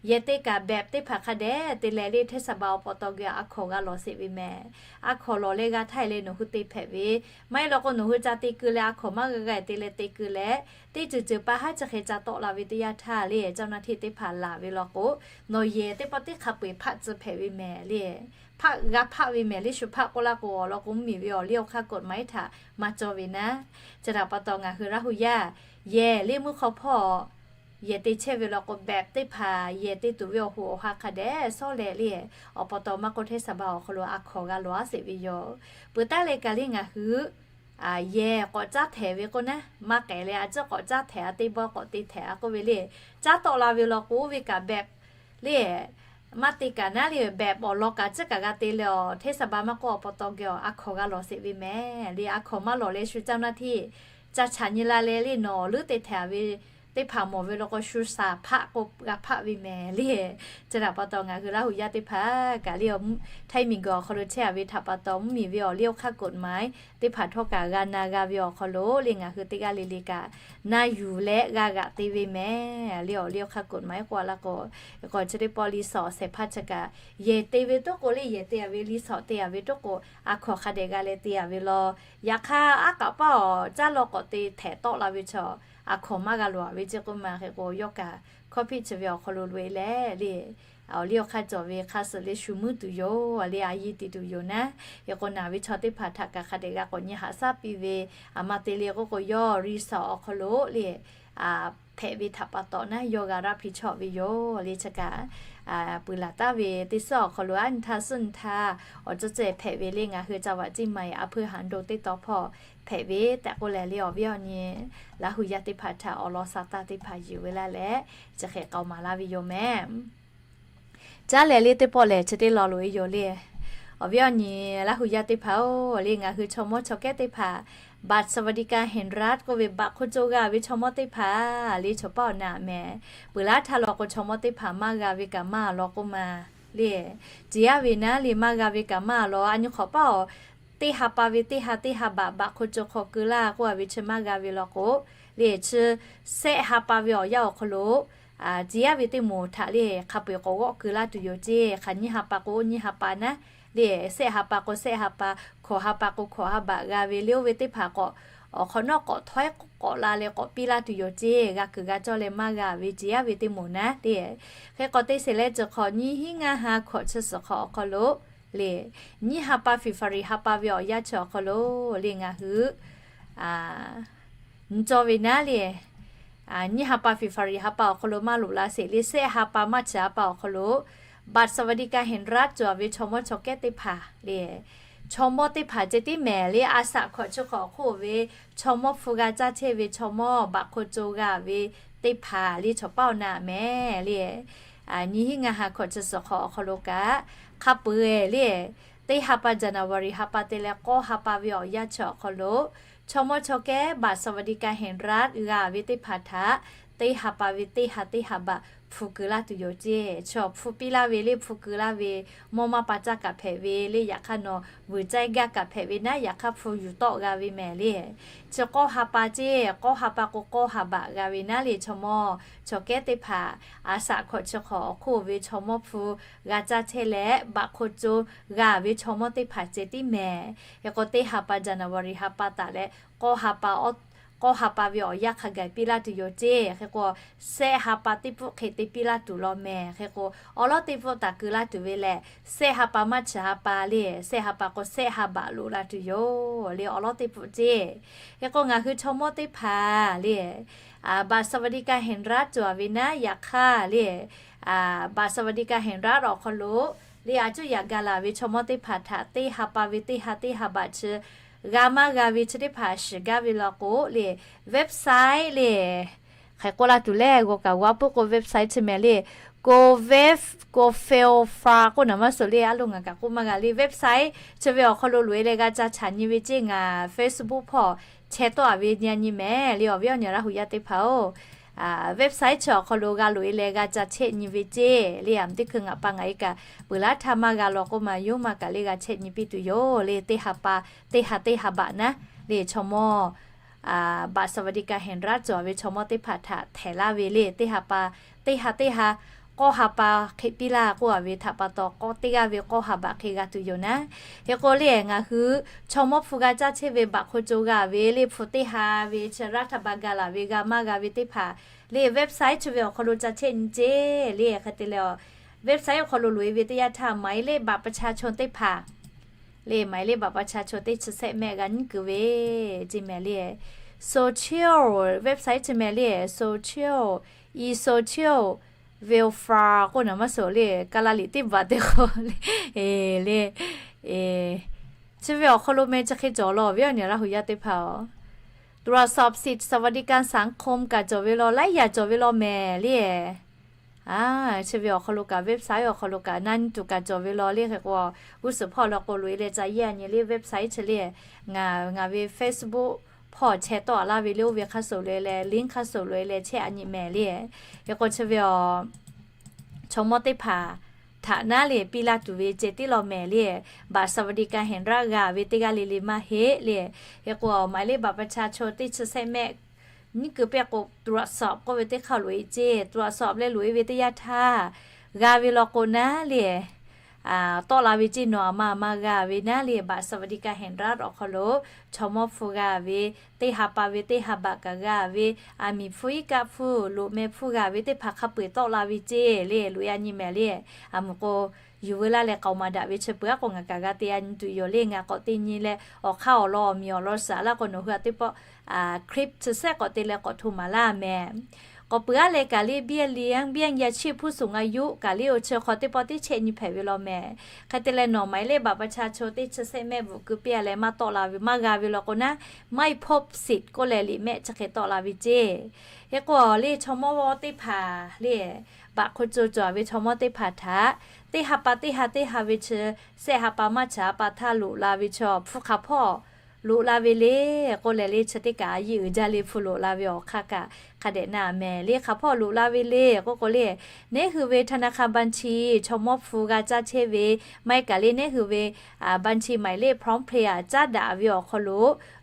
yehˬ te kaꞈ แบบ teˇ hpaˍ hk'a dehꞈ te leh le hteˇ saˍ ba awˬ pa taw geh a hkawnˬ g'a lawˬ sheˍ ve mehˍ. A hkawnˬ lawˬ leh g'a htaˇ e leh nawˬ hui te hpehꞈ ve maˇ heˆ law k'o nawˬ hui ca te keu leh a hkawnˬ maˇ g'a g'a te leh te keu leh teˇ ceuˬ ceuˬ pa haˉ chi hk'e ca tawˆ la ve teˇ yanˇ htaˇ le เจ้าหน้าที่ teˇ hpaˍ laˬ ve law k'o nawˬ yehˬ teˇ pawˆ teˇ hk'a peu eˬ hpaˆ tcuh hpehꞈ ve mehˍ le. Hpaˆ g'a hpaˆ ve mehˍ le shu hpaˆ k'oˆ laˇ k'o awˬ lawn k'o mvuhˇmiˬ ve awˬ liˇ awˬ hk'aˇ กฎหมาย htaꞈ maˇ cawˇ ve naˉ. Chi htaꞈ pa taw ngaˬ hui Laˇ hu yaˇ yehˬ le mvuhˇ hk'aw hpawˇ yehˬ te chehˇ ve law k'o แบบ teˇ hpaˍ yehˬ te tuˬ ve awˬ hoꞈ awˬ ha hk'a dehꞈ sawˉ leh le awˬ pa taw maˇ k'oˆ hteˇ saˍ ba awˬ hk'aw lo a hkawnˬ g'a lawˬ a sheˍ ve yoˬ. Peuˬ taˉ leh kaꞈ le ngaˬ hui yehˬ k'awꞈ caˉ htehˍ ve k'oˆ naˉ maˇ k'ehˬ leh a ciˉ k'awꞈ caˉ htehˍ a teˇ bawˇ k'awꞈ te htehˍ a k'oˆ ve le caˉ tawˆ la ve law k'o oˇ ve kaꞈ แบบ le maˇ te kaꞈ naˉ le แบบ awˬ lawn kaꞈ ciˉ kaꞈ g'a te leh awˬ hteˇ saˍ ba maˇ k'oˆ awˬ pa taw geh awˬ a hkawnˬ g'a lawˬ sheˍ ve mehˍ le. A hkawnˬ maˇ lawˬ leh shu เจ้าหน้าที่ ca chaꞈ nyi la leh le nawˬ leuˉ te htehˍ ve teˇ hpaˍ mawˬ ve law k'o shu shaˍ hpaˆ k'o g'a hpaˆ ve mehˍ le. Chi htaꞈ pa taw ngaˬ hui Laˇ hu yaˇ teˇ hpaˍ kaꞈ le htaiˇ miˬ guiˬ awˬ hk'aw lo chehˇ a ve htaꞈ pa taw mvuhˇmiˬ ve awˬ liˇ awˬ hk'aˇ กฎหมาย teˇ hpaˍ htawˇ kaꞈ g'a na g'a ve awˬ hk'aw lo le ngaˬ hui teˇ g'aˇ le le kaꞈ na yuˬ leh g'a g'aꞈ te ve mehˍ le awˬ liˇ awˬ hk'aˇ กฎหมาย k'oˆ a laˇ k'o, k'o chi teˇ pawˆ รีสอร์ท shehˍ hpaˇ chi kaꞈ yehˬ te ve toˉ k'o le yehˬ te a ve รีสอร์ท te a ve toˉ k'o a hkawnˬ hk'a dehꞈ g'a leh te a ve law. Yaꞈ hk'aˇ aˉ k'aꞈ paˇ awˬ caˉ law k'awꞈ te htehˍ tawˆ la ve chaw a hkawnˬ maˇ g'a lawˬ a ve ceˇ k'oˆ ma hk'e k'o yawˇ kaꞈ hkawˇ hpiˆ chi ve awˬ hk'aw lo loꞈ e leh le awˬ liˇ awˬ hk'aˇ cawˬ ve hk'a suhˍ le shu meuˇ tuˬ yoˬ le, a yiˇ te tuˬ yoˬ naˉ. Hk'e k'o, naˬ ve chaw teˇ hpaˍ htaꞈ kaꞈ hk'a dehꞈ g'a k'awꞈ nyi haꞈ shaˉ piˇ ve, a ma te le k'oˆ k'o, yawˇ resort awˬ hk'aw lo le hpehꞈ ve htaꞈ pa taw naˉ, yawˇ g'a รับผิดชอบ ve yoˬ le. Chi kaꞈ peuˬ laˬ taˍ ve teˇ suhˉ awˬ hk'aw lo aˉ nyi htaˇ suhˉ nyi htaˇ awˬ ceuˬ ceh hpehꞈ ve le, ngaˬ hui จังหวัดเชียงใหม่ อำเภอหางดง teˇ tawn hpawˇ hpehꞈ ve tehꞈ k'oˆ leh le, awˬ viˉ awˬ nyi Laˇ hu yaˇ teˇ hpaˍ htaꞈ awˬ lawn sha taˇ teˇ hpaˍ yuˬ ve laˇ leh, chi hk'e k'aoˍ maˍ laˇ ve yoˬ mehˍ. Caˉ lehˬ le, teˇ pawˆ lehˬ chi teˇ law loꞈ e yoˬ le. Awˬ viˉ awˬ nyi Laˇ hu yaˇ teˇ hpaˍ-oˬ le, ngaˬ hui chaw mawˇ chaw kehˉ teˇ hpaˍ บัตรสวัสดิการแห่งรัฐ k'oˆ ve บัตรคนจน g'a ve chaw mawˇ teˇ hpaˍ le, chaw paˇ awˬ naˍ mehˍ. Peuˬ laˇ htaˇ law k'o, chaw mawˇ teˇ hpaˍ maˇ g'a ve kaꞈ maˇ law k'oˆ ma le. Ciˍ yaˇ ve naˉ le, maˇ g'a ve kaꞈ maˇ law. A nyi hk'awꞈ paˇ awˬ teˇ ha pa ve teˇ ha teˇ ha บัตร บัตรคนจน hk'aw keu laˇ k'oˆ a ve chi maˇ g'a ve law k'o le, chi sehˆ ha pa ve awˬ yanˇ awˬ hk'aw lo ciˍ yaˇ ve teˇ moˍ htaꞈ le hk'a peu-eˬ k'awꞈ g'awˆ keu laˇ tuˬ yoˬ ceˇ. Hk'aˬ nyiˇ ha pa k'o nyiˇ ha pa naˉ le, sehˆ ha pa k'o sehˆ ha pa, hkawꞈ ha pa k'o hkawꞈ ha บัตร g'a ve le, oˇ ve teˇ hpaˍ k'awꞈ awˬ hk'awꞈ nawˉ k'awꞈ htawˇ k'awꞈ la leh k'awꞈ piˇ laˇ tuˬ yoˬ ceˇ. G'a kuiˬ g'a cawˇ leh maˇ g'a ve ciˍ yaˇ ve teˇ moˍ naˉ le. Hk'e k'o, teˇ sheˍ leh chi hk'awꞈ nyiˇ hinˉ ngaˇ ha hkawꞈ chi suhˍ hk'awꞈ awˬ hk'aw lo le, nyiˇ ha pa February ha pa ve awˬ yanˇ chi awˬ hk'aw lo le, ngaˬ hui nyi cawˇ ve naˉ le, nyiˇ ha pa February ha pa awˬ hk'aw lo maˇ loꞈ la sheˍ le, sehˆ ha pa March ha pa awˬ hk'aw lo บัตรสวัสดิการแห่งรัฐ cawˬ ve chaw mawˇ chaw kehˉ teˇ hpaˍ le, chaw mawˇ teˇ hpaˍ ceh tiˉ mehˍ le, a shaꞈ hkawꞈ chi hk'awꞈ awˬ hk'oˆ ve chaw mawˇ hpu g'a caˇ chehˇ ve chaw mawˇ บัตรคนจน g'a ve teˇ hpaˍ le, chaw paˇ awˬ naˍ mehˍ le. Nyiˇ hinˉ ngaˇ ha hkawꞈ chi suhˍ hk'awꞈ awˬ hk'aw lo kaꞈ hk'a peu-eˬ le, teˇ ha pa January ha pa te leh k'awˇ ha pa ve awˬ yanˇ chi awˬ hk'aw lo, chaw mawˇ chaw kehˉ บัตรสวัสดิการแห่งรัฐ g'a ve teˇ hpaˍ htaꞈ teˇ ha pa ve teˇ ha teˇ ha บัตร hpu keu laˇ tuˬ yoˬ ceˇ. Chi awˬ hpu piˇ laˇ ve le, hpu keu laˇ ve, mawˇ maˇ pa caˇ kaꞈ hpehꞈ ve le, yaꞈ hk'aˇ nawˬ vuiˬ caˇ gaˇ kaꞈ hpehꞈ ve naˉ, yaꞈ hk'aˇ hpu yuˬ tawˆ g'a ve mehˍ le. Chi k'awˇ ha pa ceˇ, k'awˇ ha pa k'o k'awˇ ha บัตร g'a ve naˉ le, chaw mawˇ chaw kehˉ teˇ hpaˍ a shaꞈ hkawꞈ chi hk'awꞈ awˬ hk'oˆ ve chaw mawˇ hpu g'a caˇ chehˇ leh บัตรคนจน g'a ve chaw mawˇ teˇ hpaˍ ceh tiˉ mehˍ. Hk'e k'o, teˇ ha pa January ha pa taˍ leh k'awˇ ha pa, k'awˇ ha pa ve awˬ yanˇ hk'a gaˬ piˇ laˇ tuˬ yoˬ ceˇ. Hk'e k'o, sehˆ ha pa teˇ pfuhˆ hk'e te piˇ laˇ tuˬ law mehˍ. Hk'e k'o, awˉ lawˉ teˇ pfuhˆ taˍ keu laˇ tuˬ ve lehˬ, sehˆ ha pa March ha pa le, sehˆ ha pa k'o sehˆ ha บัตร loꞈ la tuˬ yoˬ le, awˉ lawˉ teˇ pfuhˆ ceˇ. Hk'e k'o, ngaˬ hui chaw mawˇ teˇ hpaˍ le, บัตรสวัสดิการแห่งรัฐ cawˬ ve naˉ, yaꞈ hk'aˇ le, บัตรสวัสดิการแห่งรัฐ awˬ hk'aw lo le, a cuˇ yaꞈ ga laˬ ve chaw mawˇ teˇ hpaˍ htaꞈ teˇ ha pa ve teˇ ha teˇ ha บัตร chi g'a maˇ g'a ve chi teˇ hpaˍ shiˍ gaˇ ve law k'o le, website le, hk'e k'oˆ laˇ tuˬ le, g'aw kaꞈ g'aw puiˉ k'o website chi mehˍ le, Government, Government Fund k'oˆ naˍ maˇ suhˍ le, a loˍ ngaˬ kaꞈ k'oˆ maˇ g'a le, website chi ve awˬ hk'aw lo loꞈ e leh g'a ca chaꞈ nyi ve ceˇ. Ngaˬ Facebook hpawˇ chehˇ tawˆ a ve nyi a nyi mehˍ le, awˬ viˉ awˬ nyi Laˇ hu yaˇ teˇ hpaˍ-oˬ, website chi awˬ hk'aw lo g'a loꞈ e leh g'a ca chehˇ nyi ve ceˇ le. A mvuhˇ teˇ hkui ngaˬ pa ngaˬ e kaꞈ peuˬ laˇ htaˇ maˇ g'a law k'oˆ ma, yawˇ maˇ kaꞈ le g'a chehˇ nyi piˇ tuˬ yoˬ le, teˇ ha pa, teˇ ha teˇ ha บัตร naˉ le, chaw mawˇ บัตรสวัสดิการแห่งรัฐ cawˬ ve chaw mawˇ teˇ hpaˍ htaꞈ htehˍ laˇ ve le, teˇ ha pa, teˇ ha teˇ ha, k'awˇ ha pa hk'e piˇ laˇ k'oˆ a ve htaꞈ pa taw, k'awˇ teˇ g'aˇ ve k'awˇ ha บัตร hk'e g'a tuˬ yoˬ naˉ. Hk'e k'o le, ngaˬ hui chaw mawˇ hpu g'a caˇ chehˇ ve บัตรคนจน g'a ve le, hpu teˇ ha ve chi รัฐบาล ga laˬ ve g'a maˇ g'a ve teˇ hpaˍ le, website chi ve awˬ hk'aw lo ca chehˇ nyi ceˇ le. Hk'e te leh, website awˬ hk'aw lo loꞈ e ve teˇ yanˇ htaˇ หมายเลขบัตรประชาชน teˇ hpaˍ le, หมายเลขบัตรประชาชน teˇ chi sehˆ mehˆ g'a nyiˉ keu ve ceˇ mehˍ le. Social website chi mehˍ le, social, e-social welfare k'oˆ naˍ maˇ suhˍ le, ka la liꞈ teˇ baˬ teˇ k'o le, le, chi ve awˬ hk'aw lo meh chi hk'e cawˬ law, awˬ viˉ awˬ nyi Laˇ hu yaˇ teˇ hpaˍ-oˬ, ตรวจสอบสิทธิ์สวัสดิการสังคม kaꞈ cawˬ ve law, laiˉ yaꞈ cawˬ ve law mehˍ le. A, chi ve awˬ hk'aw lo kaꞈ, website awˬ hk'aw lo kaꞈ na nyi tuˬ kaꞈ cawˬ ve law le. Hk'e k'o, g'uˇ suhˍ hpawˇ law k'o loꞈ e leh ca yeˇ a nyi le, website chi le. Ngaˬ, ngaˬ ve Facebook hpawˇ chehˇ tawˆ a laˇ ve le, oˇ ve hk'a shuˍ loꞈ e leh, link hk'a shuˍ loꞈ e leh chehˇ a nyi mehˍ le. Hk'e k'o, chi ve awˬ chaw mawˇ teˇ hpaˍ htaꞈ naˉ le piˇ laˇ tuˬ ve ceh tiˉ law mehˍ le. บัตรสวัสดิการแห่งรัฐ g'a ve teˇ g'aˇ le le maˇ heˆ le. Hk'e k'o, หมายเลขบัตรประชาชน teˇ chi sehˆ mehˆ nyiˉ keu pehˇ k'o, ตรวจสอบ k'oˆ ve teˇ hk'aˇ loꞈ e ceˇ. ตรวจสอบ leh loꞈ e ve teˇ yanˇ htaˇ g'a ve law k'o naˉ le, tawˆ la ve ceˇ. Nawˬ aˬ ma aˬ ma g'a ve naˉ le, บัตรสวัสดิการแห่งรัฐ awˬ hk'aw lo chaw mawˇ hpu g'a ve, teˇ ha pa ve teˇ ha baꞈ kaꞈ g'a ve, aˬ miˍ hpu iˉ kaˆ hpu, loꞈ meh hpu g'a ve teˇ hpaˍ hk'a peu-eˬ tawˆ la ve ceˇ le. Loꞈ yaˇ nyi mehˍ le. Aˬ mvuhˬ k'o, yuˬ veu laˇ leh k'aoˍ maˍ daꞈ ve chi peuˬ aˉ k'o ngaˬ kaꞈ g'a te yaˇ nyi tuˬ yoˬ le. Ngaˬ k'awꞈ te nyi leh awˬ hk'aˇ awˬ lawn awˬ miˬ awˬ lawn suhˍ laˇ k'o, nawˬ hui aꞈ teˇ pawˆ คลิป chi sehˆ k'awꞈ te leh k'awꞈ hto maˍ laˇ mehˍ. K'awꞈ peuˬ aˉ leh kaꞈ le เบี้ยเลี้ยง เบี้ยยังชีพผู้สูงอายุ kaꞈ le awˬ chi hk'aw teˇ pawˆ tiˉ chehˇ nyi hpehꞈ ve law mehˍ. Hk'e te leh nawˬ หมายเลขบัตรประชาชน teˇ chi sehˆ mehˆ bvuhꞈ keu piˇ leh maˇ tawˆ la ve, maˇ g'a ve law k'o naˉ, ไม่พบสิทธิ์ k'oˆ leh liꞈ mehˆ chi hk'e tawˆ la ve ceˇ. Hk'e k'o le chaw mawˇ teˇ hpaˍ le, baꞈ hk'o co cawˬ ve chaw mawˇ teˇ hpaˍ htaꞈ, teˇ ha pa teˇ ha teˇ ha ve chi, sehˆ ha pa maˇ chi ha pa htaˇ loꞈ la ve chaw hpu hk'aˬ hpawˇ loꞈ la ve le k'oˆ leh le, chi teˇ kaꞈ a yiˇ uiˍ jaˇ le hpu loꞈ la ve awˬ hk'aˇ kaꞈ hk'a dehꞈ na mehˍ le. Hk'aˬ hpawˇ loꞈ la ve le k'oˆ k'o le, neˉ hui ve ธนาคารบัญชี chaw mawˇ hpu g'a caˇ chehˇ ve, maˇ heˆ kaꞈ le neˉ hui ve บัญชี หมายเลข พร้อมเพย์ aꞈ caˉ daꞈ ve awˬ hk'aw lo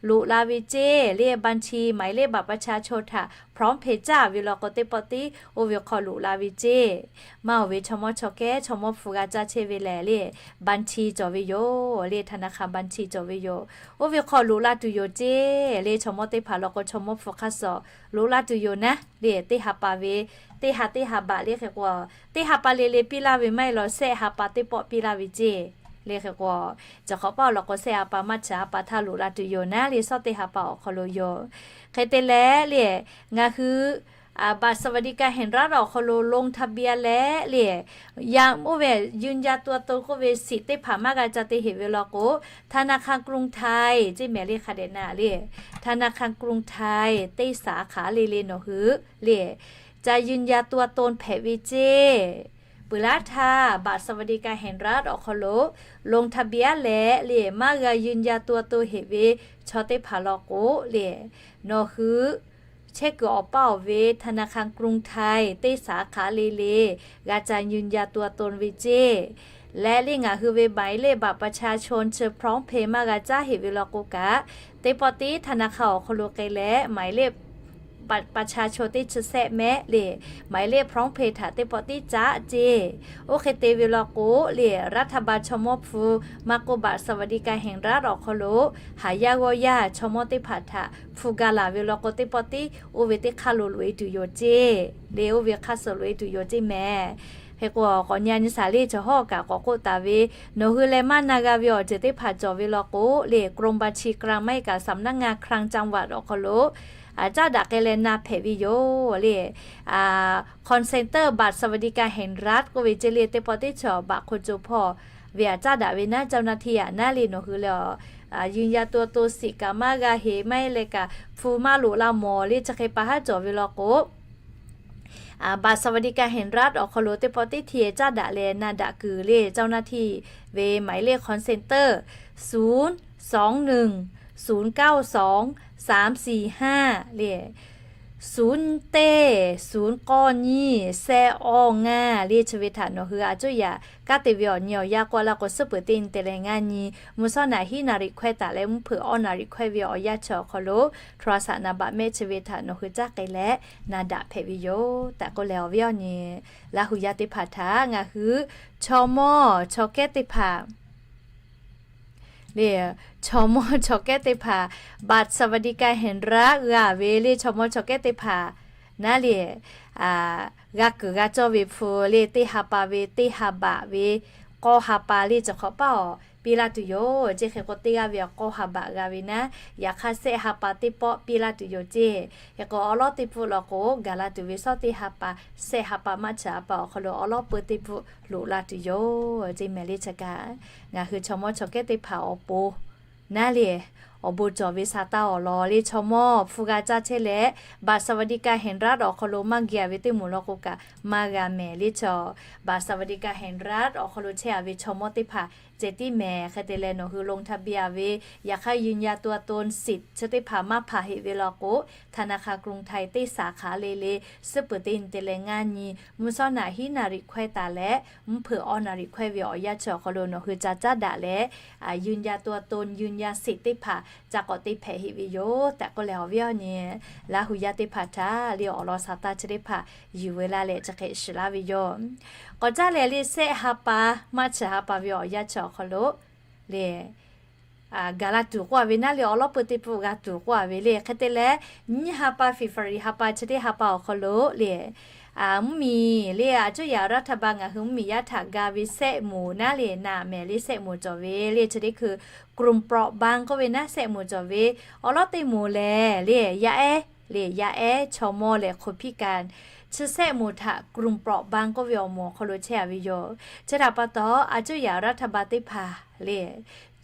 loꞈ la ve ceˇ le. บัญชี หมายเลข บัตรประชาชน htaꞈ พร้อมเพย์ caˇ ve law k'o teˇ pawˆ tiˉ oˇ ve hk'aw loꞈ la ve ceˇ. Maˇ oˬ ve chaw mawˇ chaw kehˉ chaw mawˇ hpu g'a caˇ chehˇ ve lehˬ le, บัญชี cawˬ ve yoˬ le, ธนาคารบัญชี cawˬ ve yoˬ. Oˇ ve hk'aw loꞈ la tuˬ yoˬ ceˇ le. Chaw mawˇ teˇ hpaˍ law k'o chaw mawˇ hpu hk'aˇ suh loꞈ la tuˬ yoˬ naˉ le, teˇ ha pa ve, teˇ ha teˇ ha baꞈ le hk'e k'o, teˇ ha pa le le piˇ laˇ ve maˇ heˆ law, sehˆ ha pa teˇ pawˆ piˇ laˇ ve ceˇ le hk'e k'o, chi hk'awꞈ paˇ awˬ lawn k'o sehˆ ha pa maˇ chi ha pa htaˇ loꞈ la tuˬ yoˬ naˉ le, shawˉ teˇ ha pa awˬ hk'aw lo yoˬ. Hk'e te leh le, ngaˬ hui บัตรสวัสดิการแห่งรัฐ awˬ hk'aw lo ลงทะเบียน leh le, yaꞈ oˇ ve ยืนยันตัวตน k'oˆ ve สิทธิ์ teˇ hpaˍ maˇ g'a ca te heꞈ ve law k'o, ธนาคารกรุงไทย ceˇ mehˍ le hk'a dehꞈ na le, ธนาคารกรุงไทย teˇ สาขา le le nawˬ hui le, ca ยืนยันตัวตน hpehꞈ ve ceˇ. Peuˬ laˇ htaˇ บัตรสวัสดิการแห่งรัฐ awˬ hk'aw lo ลงทะเบียน leh le maˇ g'a ยืนยันตัวตน heꞈ ve chaw teˇ hpaˍ law k'o le, nawˬ hui chehˇ kuiˬ awˬ paˇ awˬ ve ธนาคารกรุงไทย teˇ สาขา le le g'a ca ยืนยันตัวตน ve ceˇ. Leh le ngaˬ hui ve หมายเลขบัตรประชาชน chi พร้อมเพย์ maˇ g'a caˇ heꞈ ve law k'o kaꞈ, teˇ pawˆ tiˉ ธนาคาร awˬ hk'aw lo k'ai leh หมายเลขบัตรประชาชน teˇ chi sehˆ mehˆ le, หมายเลขพร้อมเพย์ htaꞈ teˇ pawˆ tiˉ caˉ ceˇ. Oˇ hk'e te ve law k'o le, รัฐบาล chaw mawˇ hpu maˇ k'oˆ บัตรสวัสดิการแห่งรัฐ awˬ hk'aw lo haˍ yaˇ g'awˇ yaˇ chaw mawˇ teˇ hpaˍ htaꞈ hpu ga laˬ ve law k'o teˇ pawˆ tiˉ oˇ ve teˇ hk'aˇ lo loꞈ e tuˬ yoˬ ceˇ le, oˇ ve hk'aˇ suh loꞈ e tuˬ yoˬ ceˇ mehˍ. Hk'e k'o k'awꞈ nyi nyi shaˍ le, chaw hawˉ kaꞈ k'awꞈ k'oˆ taˍ ve, nawˬ hui leh maˇ na g'a ve awˬ ceuˬ teˇ hpaˍ cawˬ ve law k'o le, กรมบัญชีกลาง maˇ heˆ kaꞈ สำนักงานคลังจังหวัด awˬ hk'aw lo caˉ daꞈ k'ai leh na hpehꞈ ve yoˬ le. Call center บัตรสวัสดิการแห่งรัฐ k'oˆ ve ceˇ le, teˇ pawˆ teˇ chaw baꞈ hk'o co hpawˇ ve aꞈ caˉ daꞈ ve naˉ, เจ้าหน้าที่ aꞈ naˉ le nawˬ hui le, ยืนยันตัวตน สิทธิ์ kaꞈ maˇ g'a heꞈ, maˇ heˆ leh kaꞈ hpu maˇ loꞈ la mawˬ le, chi hk'e pa haˉ cawˬ ve law k'o, บัตรสวัสดิการแห่งรัฐ awˬ hk'aw lo teˇ pawˆ teˇ hti caˉ daꞈ leh na daꞈ kuiˬ le, เจ้าหน้าที่ ve หมายเลข call center ศูนย์สองหนึ่งศูนย์เก้าสองสามสี่ห้า le, ศูนย์ teˇ, ศูนย์ k'awˇ nyiˇ, sehˆ awˇ ngaˇ le, chi ve htaꞈ nawˬ hui a cuˇ yaꞈ kaˉ te ve awˬ nyi awˬ yanˇ k'oˆ laˇ k'o, suhˉ peuˬ teˇ nyi te leh ngaˇ nyi, mvuhˇ shawˉ naꞈ hiˉ naˍ riˍ hkawehˇ taˍ leh mvuhˇ hpeuꞈ awˇ naˍ riˍ hkawehˇ ve awˬ yanˇ chi awˬ hk'aw lo โทรศัพท์ naˍ baꞈ mehˆ chi ve htaꞈ nawˬ hui caˉ k'ai leh na daꞈ hpehꞈ ve yoˬ tehꞈ k'oˆ leh, awˬ viˉ awˬ nyi Laˇ hu yaˇ teˇ hpaˍ htaꞈ ngaˬ hui chaw mawˇ chaw kehˉ teˇ hpaˍ le, chaw mawˇ chaw kehˉ teˇ hpaˍ บัตรสวัสดิการแห่งรัฐ g'a ve le, chaw mawˇ chaw kehˉ teˇ hpaˍ naˉ le, g'a kuiˬ g'a cawˇ ve hpu le, teˇ ha pa ve, teˇ ha baꞈ ve, k'awˇ ha pa le, chi hk'awꞈ paˇ awˬ piˇ laˇ tuˬ yoˬ ceˇ. Hk'e k'o teˇ g'aˇ ve awˬ k'awˇ ha baꞈ g'a ve naˉ, yaꞈ hk'aˇ sehˆ ha pa teˇ pawˆ piˇ laˇ tuˬ yoˬ ceˇ. Hk'e k'o awˉ lawˉ teˇ pfuhˆ law k'o gaˬ la tuˬ ve shawˉ teˇ ha pa, sehˆ ha pa maˇ chi ha pa awˬ hk'aw lo awˉ lawˉ peuˇ teˇ pfuhˆ loꞈ la tuˬ yoˬ ceˇ mehˍ le. Chi kaꞈ ngaˬ hui chaw mawˇ chaw kehˉ teˇ hpaˍ awˬ pon naˉ le, awˬ bon cawˬ ve sha taˇ awˬ lawn le, chaw mawˇ hpu g'a caˇ chehˇ leh บัตรสวัสดิการแห่งรัฐ awˬ hk'aw lo maˇ geh ve teˇ moˍ law k'o kaꞈ maˇ g'a mehˍ le. Chaw บัตรสวัสดิการแห่งรัฐ awˬ hk'aw lo chehˇ a ve chaw mawˇ teˇ hpaˍ ceh tiˉ mehˍ. Hk'e te leh nawˬ hui ลงทะเบียน ve, yaꞈ hk'aˇ ยืนยันตัวตน สิทธิ์ chi teˇ hpaˍ maˇ hpanˍ heꞈ ve law k'o, ธนาคารกรุงไทย teˇ สาขา le le, suhˉ peuˬ teˇ nyi te leh ngaˇ nyi, mvuhˇ shawˉ naꞈ hiˉ naˍ riˍ hkawehˇ taˍ leh mvuhˇ hpeuꞈ awˇ naˍ riˍ hkawehˇ ve awˬ yanˇ chi awˬ hk'aw lo nawˬ hui ca caˉ daꞈ leh, ยืนยันตัวตน ยืนยันสิทธิ์ teˇ hpaˍ ca k'awꞈ te hpehꞈ heˆ ve yoˬ tehꞈ k'oˆ leh, awˬ viˉ awˬ nyi Laˇ hu yaˇ teˇ hpaˍ htaꞈ le awˬ lawn saˍ taˇ chi teˇ hpaˍ yuˬ ve laˇ leh chi hk'e shiˍ laˇ ve yoˬ. K'awꞈ caˇ lehˬ le, sehˆ ha pa, March ha pa ve awˬ yanˇ chi awˬ hk'aw lo le, gaˬ la tuˬ k'oˆ a ve naˉ le, awˬ lawˉ peu teˇ pawˆ g'a tuˬ k'oˆ a ve le. Hk'e te leh, nyiˇ ha pa February ha pa chi teˇ ha pa awˬ hk'aw lo le, mvuhˇmiˬ le, aˬ cuˇ yaꞈ รัฐบาล ngaˬ hui mvuhˇmiˬ yaˇ htaꞈ ga ve sehˆ moˍ naˉ le, naˍ mehˍ le sehˆ moˍ cawˬ ve le, chi teˇ hkui กลุ่มเปราะบาง k'oˆ ve naˉ sehˆ moˍ cawˬ ve, awˬ lawˉ teˇ moˍ lehˬ le, yaˇ ehˉ le, yaˇ ehˉ, chaw mawˇ leh คนพิการ chi sehˆ moˍ htaꞈ กลุ่มเปราะบาง k'oˆ ve awˬ moˍ awˬ hk'aw lo chehˇ a ve yoˬ. Chi htaꞈ pa taw, aˬ cuˇ yaꞈ รัฐบาล teˇ hpaˍ le,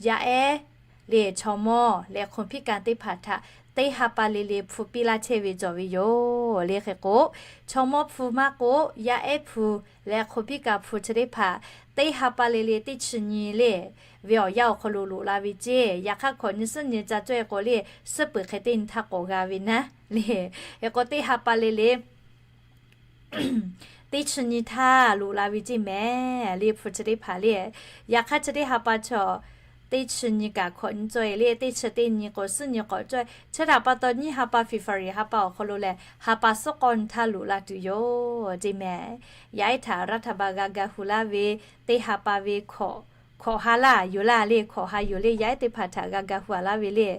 yaˇ ehˉ le, chaw mawˇ leh คนพิการ teˇ hpaˍ htaꞈ teˇ ha pa le le hpu piˇ laˇ chehˇ ve cawˬ ve yoˬ le. Hk'e k'o, chaw mawˇ hpu maˇ k'oˆ, yaˇ ehˉ hpu leh คนพิการ hpu chi teˇ hpaˍ teˇ ha pa le le teˇ chi nyi le ve awˬ yanˇ awˬ hk'aw lo loꞈ la ve ceˇ. Yaꞈ hk'aˇ hkawꞈ nyi suhˉ nyi ca cawehˇ k'o le, suhˉ peuˬ hk'e teˇ nyi htaˇ k'awꞈ g'a ve naˉ le. Hk'e k'o, teˇ ha pa le le teˇ chi nyi htaˇ loꞈ la ve ceˇ mehˍ le, hpu chi teˇ hpaˍ le. Yaꞈ hk'aˇ chi teˇ ha pa chaw teˇ chi nyi kaꞈ hkawꞈ nyi cawehˇ le, teˇ chi teˇ nyi k'o suhˉ nyi k'awꞈ cawehˇ. Chi htaꞈ pa taw, nyiˇ ha pa February ha pa awˬ hk'aw lo lehˬ, ha pa suhˉ k'awˇ nyi htaˇ loꞈ la tuˬ yoˬ ceˇ mehˍ. Yaˇ ehˉ htaꞈ รัฐบาล g'a ga hu laˇ ve teˇ ha pa ve hkawꞈ, hkawꞈ ha laˇ yoˬ laˇ le, hkawꞈ ha yoˬ le, yaˇ ehˉ teˇ hpaˍ htaꞈ g'a ga hu a laˇ ve le,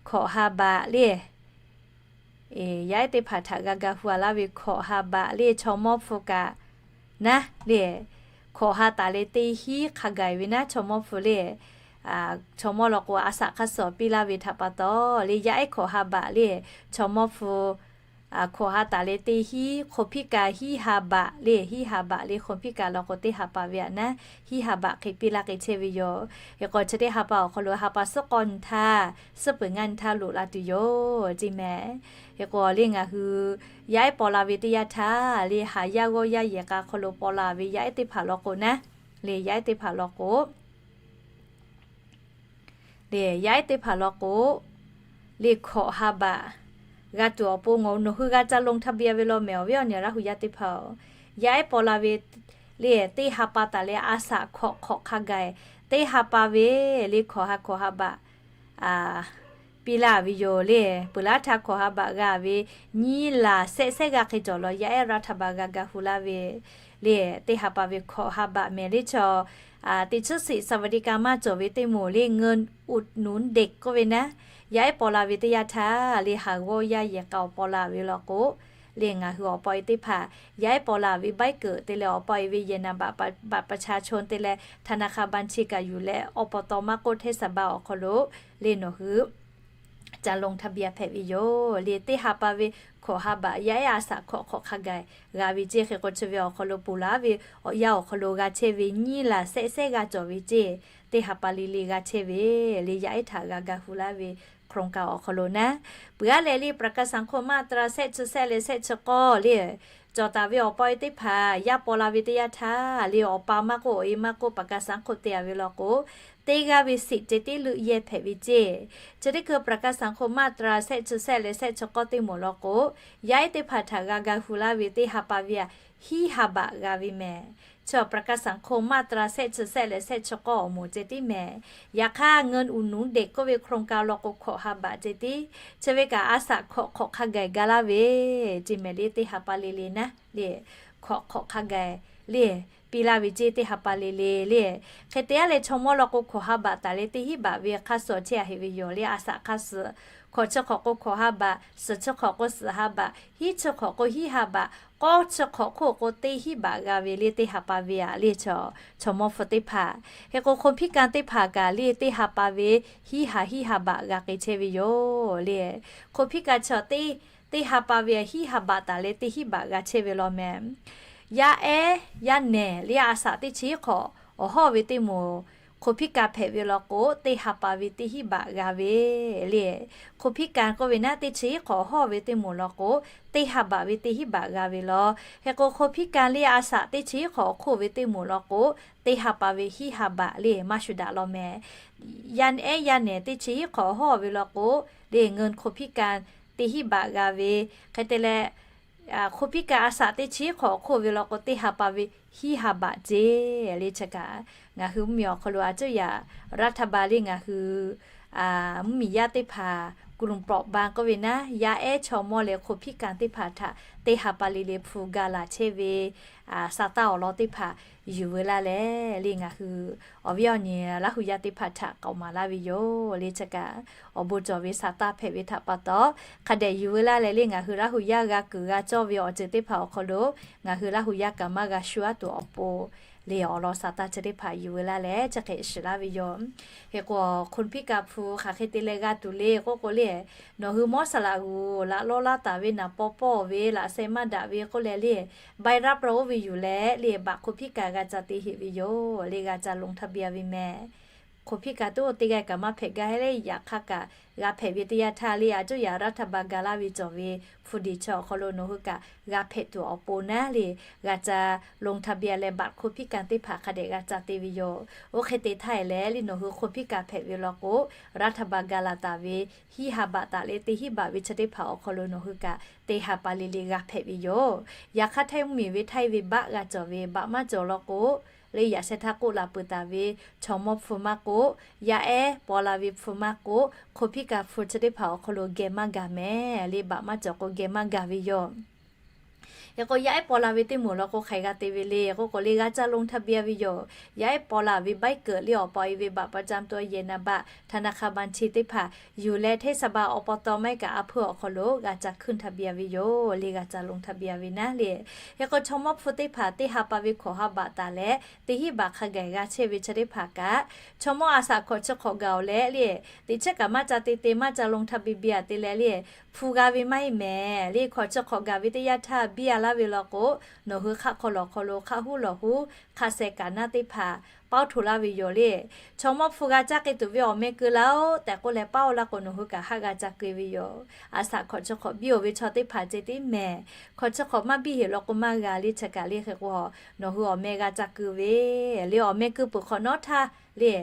hkawꞈ ha baꞈ le. Yaˇ ehˉ teˇ hpaˍ htaꞈ g'a ga hu a laˇ ve hkawꞈ ha baꞈ le, chaw mawˇ hpu kaꞈ naˉ le, hkawꞈ ha taˍ leh teˇ hinˉ hk'a gaˬ ve naˉ chaw mawˇ hpu le. Chaw mawˇ law k'o, a shaꞈ hk'aˇ suh piˇ laˇ ve htaꞈ pa taw le, yaˇ ehˉ hkawꞈ ha baꞈ le, chaw mawˇ hpu hkawꞈ ha taˍ leh teˇ hinˉ, คนพิการ hinˉ ha baꞈ le, hinˉ ha baꞈ le, คนพิการ law k'o teˇ ha pa ve aꞈ naˉ hinˉ ha baꞈ hk'e piˇ laˇ k'ai chehˇ ve yoˬ. Hk'e k'o, chi teˇ ha pa awˬ hk'aw lo ha pa suhˉ k'awˇ nyi htaˇ, suhˉ peuˬ ngaˇ nyi htaˇ loꞈ la tuˬ yoˬ ceˇ mehˍ. Hk'e k'o le, ngaˬ hui yaˇ ehˉ paw la ve teˇ yanˇ htaˇ le, haˍ yaˇ g'awˇ yaˇ yehˬ k'a hk'aw lo paw la ve yaˇ ehˉ teˇ hpaˍ law k'o naˉ le, yaˇ ehˉ teˇ hpaˍ law k'o le, yaˇ ehˉ teˇ hpaˍ law k'o le, hkawꞈ ha baꞈ g'a tuˬ awˬ pon ngaˬ nawˬ hui g'a ca ลงทะเบียน ve law mehˍ, awˬ viˉ awˬ nyi Laˇ hu yaˇ teˇ hpaˍ-oˬ. Yaˇ ehˉ paw la ve le, teˇ ha pa taˍ leh a shaꞈ hkawꞈ hk'awꞈ hk'a gaˬ teˇ ha pa ve le, hkawꞈ ha hkawꞈ ha baꞈ piˇ laˇ ve yoˬ le. Peuˬ laˇ htaˇ hkawꞈ ha baꞈ g'a ve nyiˇ laˬ sehˆ sehˆ g'aˇ hk'e cawˬ law, yaˇ ehˉ รัฐบาล g'a ga hu laˇ ve le, teˇ ha pa ve hkawꞈ ha baꞈ mehˍ le chaw. Teˇ chi siꞈ สวัสดิการ maˇ cawˬ ve teˇ moˍ le, เงินอุดหนุนเด็ก k'oˆ ve naˉ, yaˇ ehˉ paw la ve teˇ yanˇ htaˇ le, haˍ g'awˇ yaˇ yehˬ k'a awˬ paw la ve law k'o le, ngaˬ hui awˬ paw e teˇ hpaˍ yaˇ ehˉ paw la ve ใบเกิด te leh awˬ paw e ve เอกสาร บัตรประชาชน te leh ธนาคารบัญชี kaꞈ yuˬ leh, awˬ paw taw maˇ k'oˆ เทศบาล awˬ hk'aw lo le, nawˬ hui ca ลงทะเบียน hpehꞈ ve yoˬ le. Teˇ ha pa ve hkawꞈ ha baꞈ yaˇ ehˉ a shaꞈ hkawꞈ hk'awꞈ hk'a gaˬ g'a ve ceˇ. Hk'e k'o, chi ve awˬ hk'aw lo ponˬ laˇ ve awˬ yanˇ awˬ hk'aw lo g'a chehˇ ve nyiˇ laˬ sehˆ sehˆ g'aˇ cawˬ ve ceˇ. Teˇ ha pa le le g'a chehˇ ve le, yaˇ ehˉ htaꞈ g'a ga hu laˇ ve โครงการ awˬ hk'aw lo naˉ. Peuˬ aˉ leh le, ประกันสังคม มาตรา sehˆ chi sehˆ leh sehˆ chi k'awˇ le, cawˬ taˍ ve awˬ paw e teˇ hpaˍ yaˇ paw la ve teˇ yanˇ htaˇ le, awˬ pa maˇ k'oˆ, awˬ e maˇ k'oˆ, ประกันสังคม te a ve law k'o, teˇ g'aˇ ve siꞈ ceh tiˉ leuˆ yehˇ hpehꞈ ve ceˇ. Chi teˇ hkui ประกันสังคม มาตรา sehˆ chi sehˆ leh sehˆ chi k'awˇ teˇ moˍ law k'o, yaˇ ehˉ teˇ hpaˍ htaꞈ g'a ga hu laˇ ve teˇ ha pa ve aꞈ, hinˉ ha baꞈ g'a ve mehˍ. Chi ประกันสังคม มาตรา sehˆ chi sehˆ leh sehˆ chi k'awˇ awˬ moˍ ceh tiˉ mehˍ. Yaꞈ hk'aˇ เงินอุดหนุนเด็ก k'oˆ ve โครงการ law k'o, hkawꞈ ha baꞈ ceh tiˉ, chi ve kaꞈ a shaꞈ hkawꞈ hk'awꞈ hk'a gaˬ ga laˇ ve ceˇ mehˍ le, teˇ ha pa le le naˉ le, hkawꞈ hk'awꞈ hk'a gaˬ le piˇ laˇ ve ceˇ, teˇ ha pa le le le. Hk'e te aˉ leh, chaw mawˇ law k'o, hkawꞈ ha baꞈ taˍ leh teˇ hinˉ baꞈ ve hk'aˇ suh chehˇ a heˆ ve yoˬ le, a shaꞈ hk'aˇ suh. Hkawꞈ chi hk'awꞈ k'o hkawꞈ ha baꞈ, suhˍ chi hk'awꞈ k'o suhˍ ha baꞈ, hinˉ chi hk'awꞈ k'o hinˉ ha baꞈ, k'awˇ chi hk'awꞈ hk'oˆ k'o teˇ hinˉ baꞈ g'a ve le, teˇ ha pa ve aꞈ le, chaw mawˇ hpu teˇ hpaˍ. Hk'e k'o, คนพิการ teˇ hpaˍ kaꞈ le, teˇ ha pa ve hinˉ ha hinˉ ha baꞈ g'a k'ai chehˇ ve yoˬ le. คนพิการ chaw teˇ, teˇ ha pa ve aꞈ hinˉ ha baꞈ taˍ leh teˇ hinˉ baꞈ g'a chehˇ ve law mehˍ. Yaˇ ehˉ yaˇ nehˬ le, a shaꞈ teˇ chi hk'awꞈ awˬ hawˇ ve teˇ moˍ คนพิการ hpehꞈ ve law k'o, teˇ ha pa ve teˇ hinˉ baꞈ g'a ve le. คนพิการ k'oˆ ve naˉ, teˇ chi hk'awꞈ awˬ hawˇ ve teˇ moˍ law k'o, teˇ ha baꞈ ve teˇ hinˉ baꞈ g'a ve law. Hk'e k'o, คนพิการ le, a shaꞈ teˇ chi hk'awꞈ awˬ hk'oˆ ve teˇ moˍ law k'o, teˇ ha pa ve hinˉ ha baꞈ le maˇ shuˍ daꞈ law mehˍ. Yaˇ ehˉ yaˇ nehˬ teˇ chi hk'awꞈ awˬ hawˇ ve law k'o le, เงินคนพิการ teˇ hinˉ baꞈ g'a ve. Hk'e te leh, คนพิการ a shaꞈ teˇ chi hk'awꞈ awˬ hk'oˆ ve law k'o, teˇ ha pa ve hinˉ ha baꞈ ceˇ le. Chi kaꞈ ngaˬ hui mvuhˇmiˬ awˬ hk'aw lo a cuˇ yaꞈ รัฐบาล le ngaˬ hui mvuhˇmiˬ yaˇ teˇ hpaˍ กลุ่มเปราะบาง k'oˆ ve naˉ, yaˇ ehˉ chaw mawˇ leh คนพิการ teˇ hpaˍ htaꞈ teˇ ha pa le le hpu ga laˬ chehˇ ve สตางค์ awˬ lawn teˇ hpaˍ yuˬ veu laˇ leh le, ngaˬ hui awˬ viˉ awˬ nyi Laˇ hu yaˇ teˇ hpaˍ htaꞈ k'aoˍ maˍ laˇ ve yoˬ le. Chi kaꞈ awˬ bon cawˬ ve สตางค์ hpehꞈ ve htaꞈ pa taw, hk'a dehꞈ yuˬ veu laˇ leh le, ngaˬ hui Laˇ hu yaˇ g'a kuiˬ g'a cawˇ ve awˬ ceuˬ teˇ hpaˍ awˬ hk'aw lo ngaˬ hui Laˇ hu yaˇ kaꞈ maˇ g'a shu aˉ tuˬ awˬ pon le, awˬ lawn สตางค์ chi teˇ hpaˍ yuˬ veu laˇ leh chi hk'e shiˍ laˇ ve yoˬ. Hk'e k'o, คนพิการ hpu hk'aˬ hk'e te leh g'a tuˬ le k'oˆ k'o le, nawˬ hui mawˇ saˍ laꞈ g'uˬ laꞈ lawˇ laˇ taˍ ve, naˍ paw pawˇ ve, laꞈ sheh maˇ daꞈ ve k'oˆ leh le, ใบรับรอง oˇ ve yuˬ leh le, บัตรคนพิการ g'a ca te heꞈ ve yoˬ le, g'a ca ลงทะเบียน ve mehˍ. คนพิการ teˇ g'aˇ kaꞈ maˇ hpehꞈ gaˇ heˆ le, yaꞈ hk'aˇ kaꞈ g'a hpehꞈ ve teˇ yanˇ htaˇ le, a cuˇ yaꞈ รัฐบาล ga laˇ ve cawˬ ve hpu deˍ chi awˬ hk'aw lo nawˬ hui kaꞈ g'a hpehꞈ tuˬ awˬ pon naˉ le, g'a ca ลงทะเบียน leh บัตรคนพิการ teˇ hpaˍ hk'a dehꞈ g'a ca te ve yoˬ. Oˇ hk'e te htaˇ e leh le, nawˬ hui คนพิการ hpehꞈ ve law k'o, รัฐบาล ga laˬ taˍ ve hiˆ ha baꞈ taˍ leh teˇ hiˆ baꞈ ve chi teˇ hpaˍ awˬ hk'aw lo nawˬ hui kaꞈ teˇ ha pa le le g'a hpehꞈ ve yoˬ. Yaꞈ hk'aˇ htaiˇ mvuhˇmiˬ ve htaiˇ ve บัตร g'a cawˬ ve, บัตร maˇ cawˬ law k'o le, yaꞈ sheh htaˇ k'oˆ laˬ peuˬ taˍ ve chaw mawˇ hpu maˇ k'oˆ, yaˇ ehˉ paw la ve hpu maˇ k'oˆ, คนพิการ hpu chi teˇ hpaˍ awˬ hk'aw lo geh maˇ gaˬ mehˍ le, บัตร maˇ cawˬ k'o geh maˇ gaˬ ve yoˬ. Hk'e k'o, yaˇ ehˉ paw la ve teˇ moˍ law k'o hk'aˬ g'a te ve le k'oˆ k'o le, g'a ca ลงทะเบียน ve yoˬ. Yaˇ ehˉ paw la ve ใบเกิด le awˬ pa e ve บัตรประจำตัว yehˬ naˍ baꞈ ธนาคาร บัญชี teˇ hpaˍ yuˬ leh, hteˇ saˍ baˍ awˬ pa taw maˇ heˆ kaꞈ a hpuˇ awˬ hk'aw lo g'a ca ขึ้นทะเบียน ve yoˬ le, g'a ca ลงทะเบียน ve naˉ le. Hk'e k'o, chaw mawˇ hpu teˇ hpaˍ teˇ ha pa ve hkawꞈ ha baꞈ taˍ leh teˇ hiˆ baꞈ hk'a gaˬ g'a chehˇ ve chi teˇ hpaˍ kaꞈ, chaw mawˇ a shaꞈ hkawꞈ chi hk'awꞈ gaˬ-oˬ leh le, teˇ chiˉ kaꞈ maˇ ca te te, maˇ ca ลงทะเบียน te leh le, hpu g'a ve maˇ heˆ mehˍ le. Hkawꞈ chi hk'awꞈ gaˬ ve teˇ yanˇ htaˇ biˇ a laˇ ve law k'o, nawˬ hui hk'aˆ hk'aw lawˬ hk'aw lo hk'aˆ huˉ lawˬ huˉ hk'a sheh kaꞈ naˉ teˇ hpaˍ paoˉ hto laˇ ve yoˬ le. Chaw mawˇ hpu g'a caˇ k'ai tuˬ ve awˬ meh keu laˇ-oˆ tehꞈ k'oˆ leh paoˉ laˇ k'o, nawˬ hui kaꞈ haˆ g'a ca keu ve yoˬ. A shaꞈ hkawꞈ chi hk'awꞈ biˇ-oˬ ve chaw teˇ hpaˍ ceh tiˉ mehˍ. Hkawꞈ chi hk'awꞈ maˇ biˇ heˆ law k'o maˇ g'a le. Chi kaꞈ le hk'e k'o, nawˬ hui awˬ meh g'a ca keu ve le. Awˬ meh keu peuˬ hk'awꞈ nawˉ htaˇ le,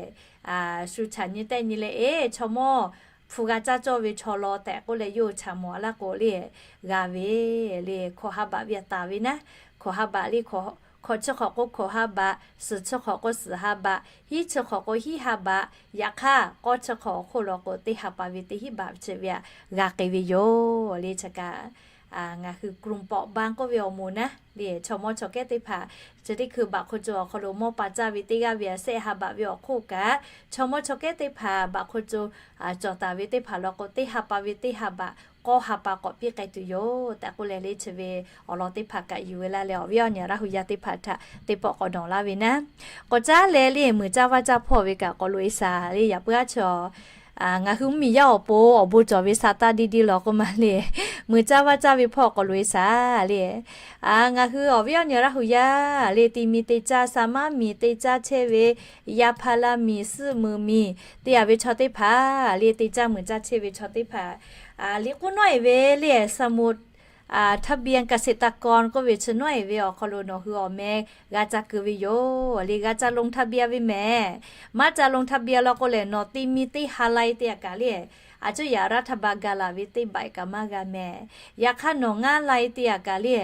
shu chaꞈ nyi tehˆ nyi leh, eˬ, chaw mawˇ hpu g'a caˇ cawˇ ve chaw law tehꞈ k'oˆ leh yawˇ hui chaꞈ mawˬ laˇ k'o le, g'a ve le. Hkawꞈ ha baꞈ ve a taˍ ve naˉ, hkawꞈ ha baꞈ le, hkawꞈ chi hk'awꞈ k'o hkawꞈ ha baꞈ, suhˍ chi hk'awꞈ k'o suhˍ ha baꞈ, hiˉ chi hk'awꞈ k'o hiˉ ha baꞈ, yaꞈ hk'aˇ k'awˇ chi hk'awꞈ awˬ hk'oˆ law k'o teˇ ha pa ve teˇ hiˉ baꞈ chi ve a g'a k'ai ve yoˬ le. Chi kaꞈ ngaˬ hui กลุ่มเปราะบาง k'oˆ ve awˬ moˍ naˉ le, chaw mawˇ chaw kehˉ teˇ hpaˍ chi teˇ hkui บัตรคนจน awˬ hk'aw lo mawˇ pa caˇ ve teˇ g'aˇ ve a shehˆ ha baꞈ ve awˬ hk'oˆ kaꞈ, chaw mawˇ chaw kehˉ teˇ hpaˍ บัตรคนจน cawˬ taˍ ve teˇ hpaˍ law k'o teˇ ha pa ve teˇ ha baꞈ, k'awˇ ha pa k'awꞈ piˇ k'ai tuˬ yoˬ tehꞈ k'oˆ leh le, chi ve awˬ lawn teˇ hpaˍ kaꞈ yuˬ ve laˇ leh, awˬ viˉ awˬ nyi Laˇ hu yaˇ teˇ hpaˍ htaꞈ teˇ pawˆ k'awꞈ nawˬ laˇ ve naˉ. K'awꞈ caˉ leh le, muiˬ caˇ vaˇ caˇ hpawˇ ve kaꞈ k'awꞈ loꞈ e shaˍ le. Yaꞈ puiˉ aˉ chaw, ngaˬ hui mvuhˇmiˬ yaˇ awˬ pon awˬ bon cawˬ ve สตางค์ diˇ diˇ law k'oˆ ma le, muiˬ caˇ vaˇ caˇ ve hpawˇ k'awꞈ loꞈ e shaˍ le. Ngaˬ hui awˬ viˉ awˬ nyi Laˇ hu yaˇ le, ti mi te caˇ, saˍ maˇ miˬ te caˇ chehˇ ve, yaˇ hpaˇ laˇ miˬ, suhˆ muiˬ miˬ te yaꞈ ve chaw teˇ hpaˍ le, te caˇ muiˬ caˇ chehˇ ve chaw teˇ hpaˍ liꞈ k'oˆ nawˉ e ve le, สมุด ทะเบียนเกษตรกร k'oˆ ve chi nawˉ e ve awˬ hk'aw lo nawˬ hui awˬ meh g'a ca keu ve yoˬ le. G'a ca ลงทะเบียน ve mehˍ. Maˇ ca ลงทะเบียน law k'o lehˬ, nawˬ ti mi teˇ ha lai te yaꞈ kaꞈ le, a cuˇ yaꞈ รัฐบาล ga laˬ ve teˇ baꞈ kaꞈ maˇ g'a mehˍ. Yaꞈ hk'aˇ nawˬ ngaˇ lai te yaꞈ kaꞈ le,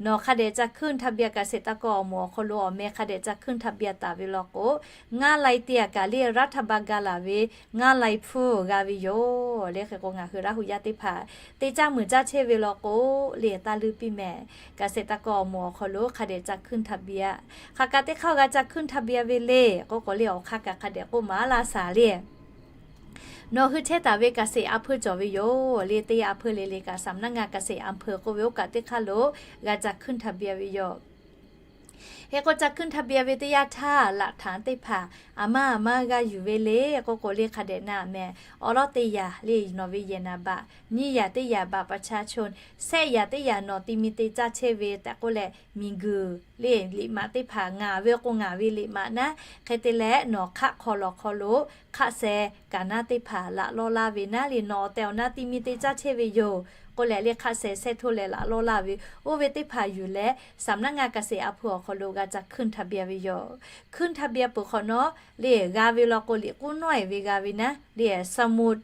nawˬ hk'a dehꞈ ca ขึ้นทะเบียนเกษตรกร awˬ moˍ awˬ hk'aw lo awˬ meh hk'a dehꞈ ca ขึ้นทะเบียน taˍ ve law k'o, ngaˇ lai te yaꞈ kaꞈ le รัฐบาล ga laˬ ve ngaˇ lai hpfuhˇ g'a ve yoˬ le. Hk'e k'o, ngaˬ hui Laˇ hu yaˇ teˇ hpaˍ te caˇ muiˬ caˇ chehˇ ve law k'o le, taˇ leuˇ piˇ mehˍ. เกษตรกร awˬ moˍ awˬ hk'aw lo hk'a dehꞈ ca ขึ้นทะเบียน. Hk'aˬ kaꞈ teˇ hk'aˇ g'a ca ขึ้นทะเบียน ve le k'oˆ k'o le, awˬ hk'aˇ kaꞈ hk'a dehꞈ k'oˆ maˍ laˇ shaˍ le. Nawˬ hui chehˇ taˍ ve เกษตร a hpuˇ cawˬ ve yoˬ le. Teˇ a hpuˇ le le kaꞈ สำนักงานเกษตรอำเภอ k'oˆ ve oˇ kaꞈ teˇ hk'aˇ lo g'a ca ขึ้นทะเบียน ve yoˬ. Hk'e k'o, ca ขึ้นทะเบียน ve teˇ yanˇ htaˇ laꞈ htaꞈ teˇ hpaˍ a maˇ a maˇ g'a yuˬ ve le k'oˆ k'o le, hk'a dehꞈ na mehˍ. Awˬ lawn teˇ yanˇ le, nawˬ ve yehˬ naˍ baꞈ, nyiˇ yanˇ teˇ yanˇ บัตรประชาชน, shehˆ yanˇ teˇ yanˇ nawˬ ti mi te caˇ chehˇ ve tehꞈ k'oˆ leh, miˬguiˬ le liꞈ maꞈ teˇ hpaˍ ngaˬ ve k'o ngaˬ ve liꞈ maꞈ naˉ. Hk'e te leh nawˬ hk'aˆ hk'aw lawˬ hk'aw lo hk'aˆ sheh kaꞈ naˉ teˇ hpaˍ laꞈ lawˇ laˇ ve naˉ le, nawˬ awˬ tehˬ awˬ na ti mi te caˇ chehˇ ve yoˬ k'oˆ leh le, hk'aˆ sheh shehˆ htoˇ leh laꞈ lawˇ laˇ ve, oˇ ve teˇ hpaˍ yuˬ leh สำนักงานเกษตร a hpuˇ awˬ hk'aw lo g'a ca ขึ้นทะเบียน ve yoˬ. ขึ้นทะเบียน peuˬ hk'awꞈ nawˉ le, g'a ve law k'o liꞈ k'oˆ nawˉ e ve g'a ve naˉ le, สมุด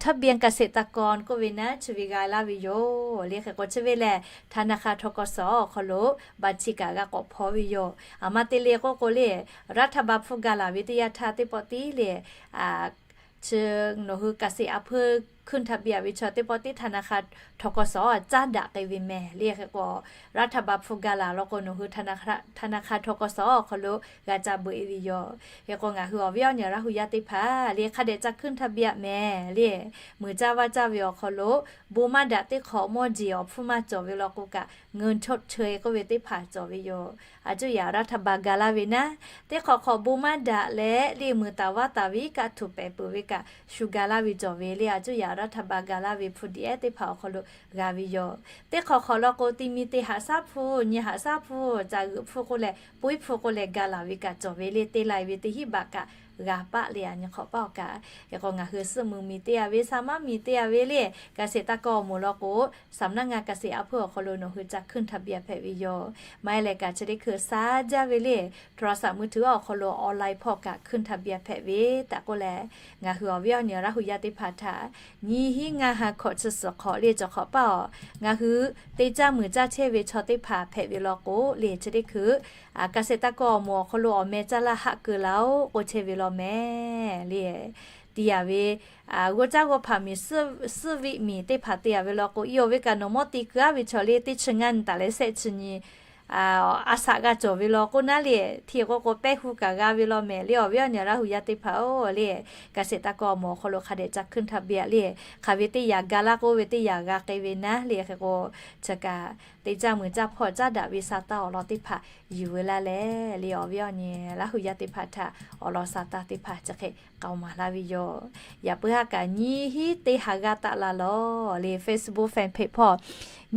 ทะเบียนเกษตรกร k'oˆ ve naˉ chi ve g'a laˇ ve yoˬ le. Hk'e k'o, chi ve lehˬ ธนาคาร ทกส awˬ hk'aw lo บัญชี kaꞈ g'a k'awꞈ hpaw ve yoˬ. A ma te le k'oˆ k'o le, รัฐบาล hpfuhˇ ga laˬ ve teˇ yanˇ htaˇ teˇ pawˆ tiˉ le, a chi nawˬ hui เกษตร a hpuiˇ ขึ้นทะเบียน ve chaw teˇ pawˆ tiˉ ธนาคาร ทกส caˉ daꞈ k'ai ve mehˍ le. Hk'e k'o, รัฐบาล hpu ga laˬ law k'o nawˬ hui ธนาคาร ทกส awˬ hk'aw lo g'a ca beuꞈ e ve yoˬ. Hk'e k'o ngaˬ hui awˬ viˉ awˬ nyi Laˇ hu yaˇ teˇ hpaˍ le hk'a dehꞈ ca ขึ้นทะเบียน mehˍ le. Muiˬ caˇ vaˇ caˇ ve awˬ hk'aw lo bon maˇ daꞈ teˇ hk'awꞈ mawˇ jeˬ awˬ hpfuhˇ maˇ cawˬ ve law k'o kaꞈ เงินชดเชย k'oˆ ve teˇ hpaˍ cawˬ ve yoˬ. A cuˇ yaꞈ รัฐบาล ga laˇ ve naˉ, teˇ hk'awꞈ hk'awꞈ bon maˇ daꞈ leh le muiˬ taˍ vaˇ taˍ ve kaꞈ htuꞈ pehˍ peuˬ ve kaꞈ shu ga laˇ ve cawˬ ve le. A cuˇ yaꞈ รัฐบาล ga laˇ ve hpu diꞈ ehˉ teˇ hpaˍ awˬ hk'aw lo g'a ve yoˬ. Teˇ hk'awꞈ hk'awꞈ law k'o, ti mi te haꞈ shaˉ hpu, nyi haꞈ shaˉ hpu, caꞈ g'euꞈ hpu k'oˆ leh poiˉ hpu k'oˆ leh ga laˬ ve kaꞈ cawˬ ve le. Te laiˬ ve teˇ hinˉ baꞈ kaꞈ g'a paˆ le. A nyi hk'awꞈ paˆ awˬ kaꞈ, hk'e k'o ngaˬ hui suhˆ mui mi te a ve, sa maˉ mi te a ve le, เกษตรกร awˬ moˍ law k'o, saˍ naˆ ngaˇ เกษตร a hpuiˇ awˬ hk'aw lo nawˬ hui ca ขึ้นทะเบียน hpehꞈ ve yoˬ. Maˇ heˆ lehˬ kaꞈ chi teˇ hkui sa jaˇ ve le, โทรศัพท์มือถือ awˬ hk'aw lo online hpawˇ kaꞈ ขึ้นทะเบียน hpehꞈ ve taꞈ k'oˆ leh, ngaˬ hui awˬ viˉ awˬ nyi Laˇ hu yaˇ teˇ hpaˍ htaꞈ nyiˇ hinˉ ngaˇ ha hkawꞈ chi suhˍ hk'awꞈ le cawˬ hk'awꞈ paˆ awˬ, ngaˬ hui te caˇ muiˬ caˇ chehˇ ve chaw teˇ hpaˍ hpehꞈ ve law k'o le, chi teˇ hkui เกษตรกร awˬ moˍ awˬ hk'aw lo awˬ meh caˇ laˇ haˆ keu laˇ-oˆ k'oˆ chehˇ ve law mehˍ le. Te a ve g'awˇ caˉ g'awˇ hpaˍ miˬ suhˆ viˆ miˬ teˇ hpaˍ te a ve law k'o, i awˬ ve kaꞈ nawˬ mawˇ te keu aˉ ve chaw le teˇ chi ngaˇ nyi taˍ leh shehˆ chi nyi a shaꞈ g'a cawˬ ve law k'oˆ naˉ le, hti k'o k'o pehˇ hu kaꞈ g'a ve law mehˍ le. Awˬ viˉ awˬ nyi Laˇ hu yaˇ teˇ hpaˍ-oˬ le, เกษตรกร awˬ moˍ awˬ hk'aw lo hk'a dehꞈ ca ขึ้นทะเบียน le, hk'aˬ ve teˇ yanˇ ga laˇ k'oˆ ve teˇ yanˇ g'a k'ai ve naˉ le. Hk'e k'o, chi kaꞈ te caˇ muiˬ caˇ hpawˇ caˉ daꞈ ve sa taˇ awˬ lawn teˇ hpaˍ yuˬ veu laˇ leh le, awˬ viˉ awˬ nyi Laˇ hu yaˇ teˇ hpaˍ htaꞈ awˬ lawn sa taˇ teˇ hpaˍ chi hk'e k'aoˍ maˍ laˇ ve yoˬ. Yaꞈ puiˉ haˉ kaꞈ nyiˇ hinˉ teˇ ha g'aˇ taˆ la lawˬ le, Facebook fan page hpawˇ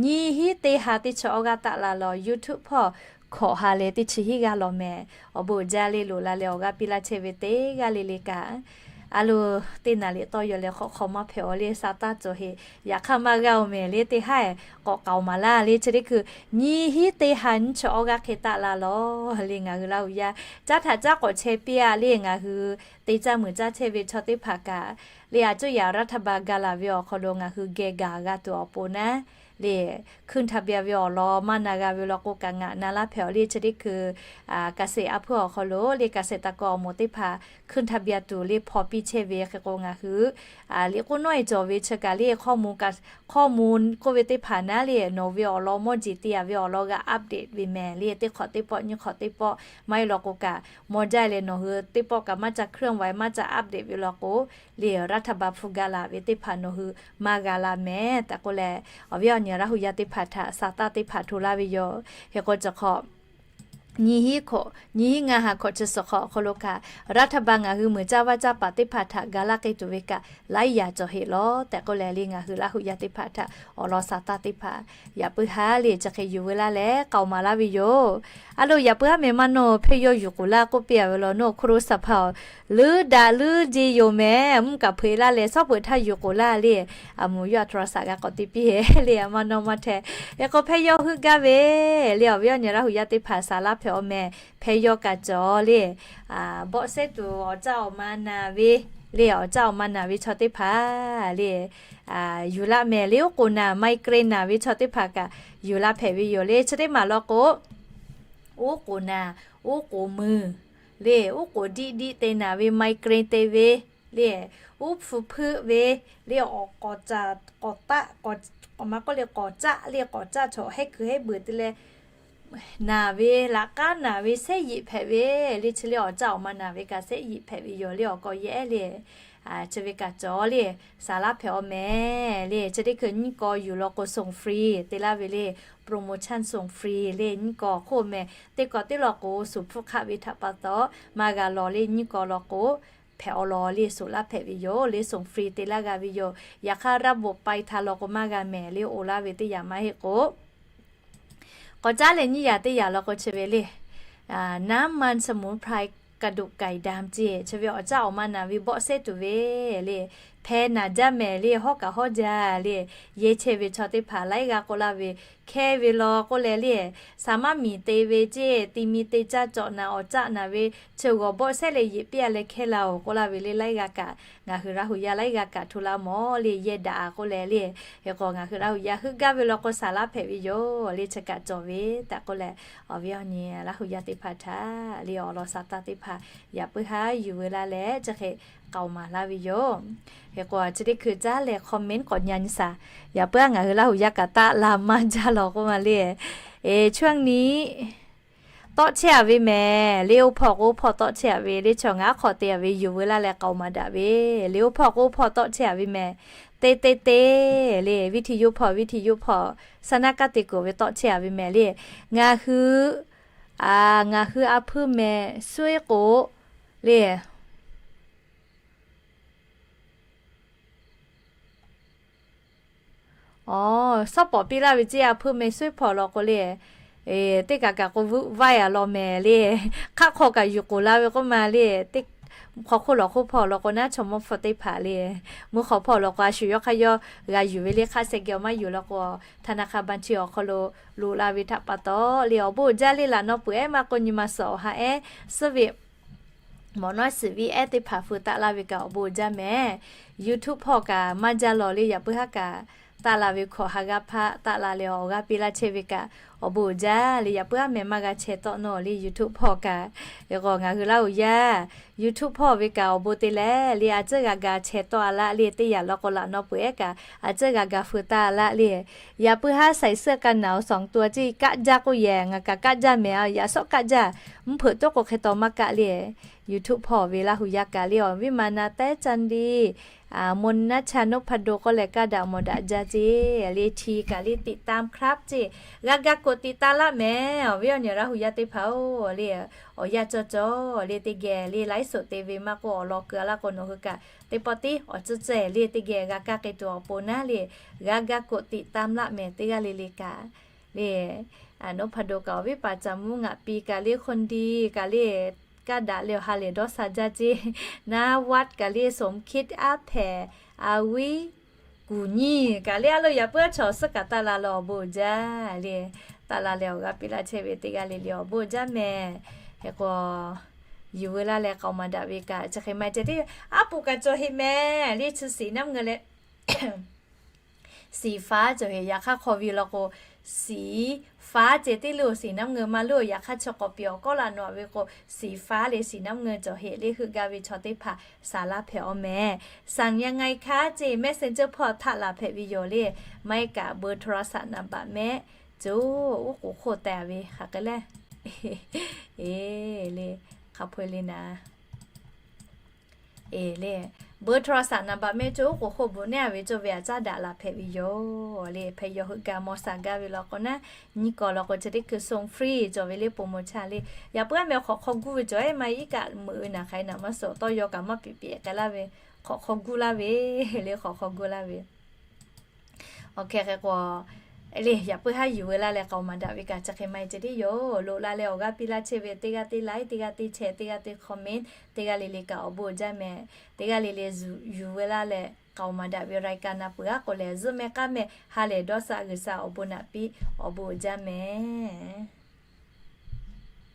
nyiˇ hinˉ teˇ ha teˇ chi awˇ g'aˇ taˆ la lawˬ, YouTube hpawˇ hkawꞈ ha leh teˇ chi hinˉ g'aˇ lawˬ mehˍ. Awˬ bon uiˍ jaˇ le loꞈ la leh awˬ g'aˇ piˇ laˇ chehˇ ve teˇ g'aˇ le le kaꞈ, a loˍ teˇ naˍ riˍ tawˇ yaw leh hk'awꞈ hk'aw maˇ hpehꞈ-oˬ le, sa taˇ cawˬ heꞈ. Yaꞈ hk'aˇ maˇ g'aˇ-oˬ mehˍ le, teˇ haˉ k'awꞈ k'aoˍ maˍ laˇ le. Chi teˇ hkui nyiˇ hinˉ teˇ ha nyiˇ chi awˇ g'aˇ hk'e taˆ la lawˬ le. Ngaˬ hui Laˇ hu yaˇ caˉ htaꞈ caˉ k'awꞈ chehˇ piˇ-a le. Ngaˬ hui te caˇ muiˬ caˇ chehˇ ve chaw teˇ hpaˍ kaꞈ le, a cuˇ yaꞈ รัฐบาล ga laˬ ve awˬ hk'aw lo ngaˬ hui geh gaˬ g'a tuˬ awˬ pon naˉ le, ขึ้นทะเบียน ve awˬ lawn maˇ na g'a ve law k'o kaꞈ ngaˬ na laˇ hpehꞈ-oˬ le. Chi teˇ hkui เกษตร a hpuiˇ awˬ hk'aw lo le, เกษตรกร awˬ moˍ teˇ hpaˍ ขึ้นทะเบียน tuˬ le hpaw piˇ chehˇ ve. Hk'e k'o ngaˬ hui liꞈ k'oˆ nawˉ e cawˬ ve chi kaꞈ le, hkawˇ mvuh k'oˆ ve teˇ hpaˍ naˉ le, nawˬ ve awˬ lawn mawˇ jeˬ te a ve awˬ lawn g'a update ve mehˍ le. Teˇ hk'awꞈ teˇ pawˆ nyiˇ hk'awꞈ teˇ pawˆ maˇ heˆ law k'o kaꞈ, mawˇ jaˇ leh nawˬ hui teˇ pawˆ kaꞈ maˇ ca เคลื่อนไหว maˇ ca update ve law k'o le, รัฐบาล hpu ga laˬ ve teˇ hpaˍ nawˬ hui maˇ g'a la mehˍ taꞈ k'oˆ leh, awˬ viˉ awˬ nyi Laˇ hu yaˇ teˇ hpaˍ htaꞈ sa taˇ teˇ hpaˍ hto laˇ ve yoˬ. Hk'e k'o chi hk'awꞈ nyiˇ hinˉ hkawꞈ, nyiˇ hinˉ ngaˇ ha hkawꞈ chi suhˍ hk'awꞈ awˬ hk'aw lo kaꞈ, รัฐบาล ngaˬ hui muiˬ caˇ vaˇ caˇ paˍ teˇ hpaˍ htaꞈ ga laˇ k'ai tuˬ ve kaꞈ laiˉ yaꞈ cawˬ heꞈ lawˬ tehꞈ k'oˆ leh le, ngaˬ hui Laˇ hu yaˇ teˇ hpaˍ htaꞈ awˬ lawn sa taˇ teˇ hpaˍ yaꞈ puiˉ haˉ le chi hk'e yuˬ veu laˇ leh k'aoˍ maˍ laˇ ve yoˬ. A loˍ, yaꞈ puiˉ haˉ meh maˇ nawˬ hpehˇ yawˇ yuˬ k'oˍ laˇ k'oˆ piˇ a ve law, nawˬ โทรศัพท์ hpawˇ leuˉ daꞈ leuˉ je yoˬ mehˍ. Mvuhˇ kaꞈ hpeuꞈ laˇ leh shawˉ peuˬ htaˇ yuˬ k'oˍ laˇ le. A moˍ yawˇ a โทรศัพท์ g'a k'awꞈ te piˇ le, a maˇ nawˇ maˇ hteh. Hk'e k'o hpehˇ yawˇ heuˆ gaˇ ve le, awˬ viˉ awˬ nyi Laˇ hu yaˇ teˇ hpaˍ sa laˇ hpehꞈ-oˬ mehˍ. Hpehˇ yawˇ kaꞈ cawˬ le, bawˆ sehˉ tuˬ awˬ caˆ awˬ ma naˍ ve le, awˬ caˆ awˬ ma naˍ ve chaw teˇ hpaˍ le, yuˬ laˇ mehˍ le. Oˉ k'oˍ naˍ, migraine naˍ ve chaw teˇ hpaˍ kaꞈ yuˬ laˇ hpehꞈ ve yoˬ le. Chi teˇ maˬ law k'o, oˉ k'oˍ naˍ, oˉ k'oˍ mui le, oˉ k'oˍ diˆ diˆ te naˍ ve, migraine te ve le, oˉ hpu hpeuˆ ve le, awˬ k'awꞈ caˆ, k'awꞈ taˆ, k'awꞈ, k'awꞈ maˇ k'oˆ le, k'awꞈ caˆ le, k'awꞈ caˆ chaw hehˉ kuiˬ hehˉ beuˬ te leh naˍ ve, laꞈ k'aˉ naˍ ve, sehˉ yiꞈ hpehꞈ ve le. Chi le awˬ caˆ awˬ ma naˍ ve kaꞈ sehˉ yiꞈ hpehꞈ ve yoˬ le, awˬ k'awꞈ yehˇ le. Chi ve kaꞈ cawˬ le, sa laˇ hpehꞈ-oˬ mehˍ le. Chi teˇ hkui nyiˇ kaw yuˬ law k'o ส่งฟรี te laˇ ve le, promotion ส่งฟรี le. Nyiˇ kaw hk'oˆ mehˍ, teˇ kaw teˇ law k'o shuˍ hpfuhˇ hk'aˆ ve htaꞈ pa taw maˇ g'a law le. Nyiˇ kaw law k'o hpehꞈ-oˬ law le, suꞈ laˇ hpehꞈ ve yoˬ le, ส่งฟรี te laˇ g'a ve yoˬ. Yaꞈ hk'aˇ ระบบปลายทาง law k'o maˇ g'a mehˍ le, oˬ laˇ ve teˇ yanˇ maˇ heˆ k'o, k'awꞈ caˉ leh nyiˇ yaꞈ teˇ yaꞈ law k'o chi ve le, น้ำมันสมุนไพรกระดูกไก่ดำ ceˇ, chi ve awˬ caˆ awˬ ma naˍ ve bawˆ sehˉ tuˬ ve le, hpeh naˍ jaˇ mehˍ le, hawˉ kaꞈ hawˉ jaˇ le. Yehˇ chehˇ ve chaw teˇ hpaˍ laiˉ g'aˇ k'oˆ laˇ ve, hkehˇ ve law k'oˆ leh le, sa maˇ miˬ te ve ceˇ, ti mi te caˇ cawꞈ naˍ awˬ caˆ naˍ ve, chi g'awˬ bawˆ sehˉ leh yeꞈ piˇ-a leh hkehˇ la-oˬ k'oˆ laˇ ve le, laiˉ g'aˇ kaꞈ, ngaˬ hui Laˇ hu yaˇ laiˉ g'aˇ kaꞈ hto laˇ mawˬ le, yehˇ daꞈ-a k'oˆ leh le. Hk'e k'o ngaˬ hui Laˇ hu yaˇ heuˆ gaˇ ve law k'o sa laˇ hpehꞈ ve yoˬ le, chi kaꞈ cawˬ ve tehꞈ k'oˆ leh, awˬ viˉ awˬ nyi Laˇ hu yaˇ teˇ hpaˍ htaꞈ le awˬ lawn sa taˇ teˇ hpaˍ yaꞈ puiˉ haˉ yuˬ veu laˇ leh chi hk'e k'aoˍ maˍ laˇ ve yoˬ. Hk'e k'o, chi teˇ hkui caˉ leh comment k'awꞈ nyi nyi shaˍ. Yaꞈ puiˉ aˉ ngaˬ hui Laˇ huˍ yaˇ kaꞈ taˆ la maˇ jaˇ lawˬ k'oˆ ma le. ช่วงนี้ tawˆ chehˇ a ve mehˍ le. Oˇ hpawˇ k'o oˇ hpawˇ tawˆ chehˇ a ve le. Chaw ngaˬ aˉ hk'aw te a ve yuˬ veu laˇ leh k'aoˍ maˍ daꞈ ve le. Oˇ hpawˇ k'o oˇ hpawˇ tawˆ chehˇ a ve mehˍ. Te te te le, วิทยุ hpawˇ, วิทยุ hpawˇ, saˍ naˆ kaˉ te kuˬ ve tawˆ chehˇ a ve mehˍ le. Ngaˬ hui, ngaˬ hui a hpuiˇ meh sueˉ k'o le. Awˬ, shawˉ pawˍ piˇ laˇ ve ceˇ, a hpuiˇ meh sueˉ hpawˇ law k'o le, teˇ kaꞈ kaꞈ k'o vuˆ vaiˇ a law mehˍ le. Hk'aˆ hk'aw kaꞈ yuˬ k'oˍ la ve k'oˆ ma le. Teˇ hk'aw hk'oˆ lawˬ hk'oˆ hpawˇ law k'o naˉ chaw mawˇ hpfuhˇ teˇ hpaˍ le, mvuhˇ hk'awꞈ hpawˇ law k'o a shu yawˇ hk'aˇ yawˇ g'a yuˬ ve le. Hk'aˆ sheh geh awˬ maˇ yuˬ law k'o, ธนาคารบัญชี awˬ hk'aw lo loꞈ la ve htaꞈ pa taw le. Awˬ bon uiˍ jaˇ le. Laꞈ naw peuˬ ehˉ maˇ k'oˆ nyi ma suhˍ awˬ ha ehˉ suhˉ ve mawꞈ nawˉ suhˍ viˉ ehˉ teˇ hpaˍ feu taˆ laˇ ve kaꞈ awˬ bon uiˍ jaˇ mehˍ. YouTube hpawˇ kaꞈ maˇ jaˇ lawˬ le. Yaꞈ puiˉ haˉ kaꞈ taˆ la ve hkawꞈ ha g'aˇ hpaˆ taˆ la leh awˬ g'aˇ piˇ laˇ chehˇ ve kaꞈ awˬ bon uiˍ jaˇ le. Yaꞈ puiˉ haˉ meh maˇ g'a chehˇ tawˆ nawˬ le. YouTube hpawˇ kaꞈ, hk'e k'o ngaˬ hui Laˇ huˍ yaˇ YouTube hpawˇ ve kaꞈ awˬ bon te leh le, a ciˉ g'a ga chehˇ tawˆ a laˇ le. Teˇ yanˇ law k'o laꞈ naw peuˬ ehˉ kaꞈ a ciˉ g'a ga feu taˆ a laˇ le. Yaꞈ puiˉ haˉ ใส่เสื้อกันหนาวสองตัว ceˇ kaˆ jaˇ k'oˆ yehˬ, ngaˬ kaꞈ kaˆ jaˇ mehˍ. Yaꞈ shawˆ kaˆ jaˇ, mvuhˇ hpeuꞈ toˉ k'o hk'e taw maˇ kaˆ le. YouTube hpawˇ ve Laˇ huˍ yaˇ kaꞈ le, awˬ viˉ ma na tehˉ caˇ le, มนต์นัชชา นพดล k'oˆ leh kaˇ daꞈ mawˬ daꞈ jaˇ ceˇ le. Hti kaꞈ le ติดตามครับ ceˇ, g'a ga กดติดตาม laˇ mehˍ. Awˬ viˉ awˬ nyi Laˇ huˍ yaˇ teˇ hpaˍ-oˬ le, awˬ yanˇ cawˇ cawˇ le teˇ geh le ไลฟ์สด te ve maˇ k'oˆ awˬ lawn keu a laˇ k'o nawˬ hui kaꞈ teˇ pawˆ tiˉ awˬ tcuhˇ cehˬ le teˇ geh g'a kaˇ k'ai tuˬ awˬ pon naˉ le, g'a ga กดติดตาม laˇ mehˍ. Teˇ g'aˇ le le kaꞈ le, นพดล kaꞈ awˬ viˉ paˍ caˍ mvuhˇ ngaꞈ pi kaꞈ le คนดี kaꞈ le kaˇ daꞈ leh awˬ ha lehˬ dawˇ sha jaˇ ceˇ. นวัฒน์ kaꞈ le สมคิด aˉ hpehꞈ, a viˉ kuˬ nyi kaꞈ le a lo yaꞈ puiˉ aˉ chaw suhˉ kaꞈ taˆ la leh awˬ bon uiˍ jaˇ le. Taˆ la leh awˬ g'aˇ piˇ laˇ chehˇ ve teˇ g'aˇ le le awˬ bon uiˍ jaˇ mehˍ. Hk'e k'o, yuˬ veu laˇ leh k'aoˍ maˍ daꞈ ve kaꞈ chi hk'e maˇ heˆ ceˇ teˇ aˉ poꞈ kaꞈ cawˬ heˆ mehˍ le. Chi สีน้ำเงิน leh สีฟ้า cawˬ heˆ. Yaꞈ hk'aˇ hk'aw ve law k'o สีฟ้า ceˇ teˇ lo สีน้ำเงิน maˇ lo. Yaꞈ hk'aˇ chi k'awꞈ piˇ awˬ kawˉ laꞈ nawˬ ve k'o สีฟ้า le สีน้ำเงิน cawˬ heˆ le. Heuˆ gaˇ ve chaw teˇ hpaˍ saˍ laˇ hpehꞈ-aw mehˍ. สั่งยังไงคะ ceˇ Messenger hpawˇ htaˆ laˬ hpehꞈ ve yoˬ le. Maˇ heˆ kaꞈ เบอร์โทรศัพท์ navbaꞈ mehˆ co oˉ k'oˍ hk'oˆ teh ve hk'aˬ hk'e le. E le, hk'a peu-eˬ le naˍ. E le, เบอร์โทรศัพท์ navbaꞈ mehˆ co oˉ k'oˍ hk'oˆ bvuhꞈ neˉ a ve co ve aꞈ caˉ daꞈ laˬ hpehꞈ ve yoˬ le. Hpehꞈ yaw heuˆ gaˇ mawˇ saˍ gaˇ ve law k'o naˉ, nyiˇ kawˬ law k'o chi teˇ hkui ส่งฟรี cawˬ ve le โปรโมชั่น le. Yaꞈ puiˉ aˉ meh hk'awꞈ hk'aw guˇ ve cawˬ ehˉ maˇ iˉ kaˆ meuꞈ ve naˍ hk'aˬ hk'e naˍ maˇ suhˍ tawˇ yaw kaꞈ maˇ piꞈ piꞈ k'ai laˇ ve, hk'awꞈ hk'aw guˇ laˇ ve le, hk'awꞈ hk'aw guˇ laˇ ve. Awˬ hk'e hk'e k'o, le yaꞈ puiˉ haˉ yuˬ veu laˇ leh k'aoˍ maˍ daꞈ ve kaꞈ chi hk'e maˇ heˆ ceˇ teˇ yoˬ. Loꞈ la leh awˬ g'aˇ piˇ laˇ chehˇ ve teˇ g'aˇ teˇ like, teˇ g'aˇ teˇ share, teˇ g'aˇ teˇ comment, teˇ g'aˇ le le kaꞈ awˬ bon uiˍ jaˇ mehˍ. Teˇ g'aˇ le le yuˬ veu laˇ leh k'aoˍ maˍ daꞈ ve รายการ na peuˬ aˉ k'o lehˬ zuhˆ meh k'aˉ meh ha lehˬ dawˇ sha g'uiˬ sha awˬ bon naꞈ piˇ awˬ bon uiˍ jaˇ mehˍ.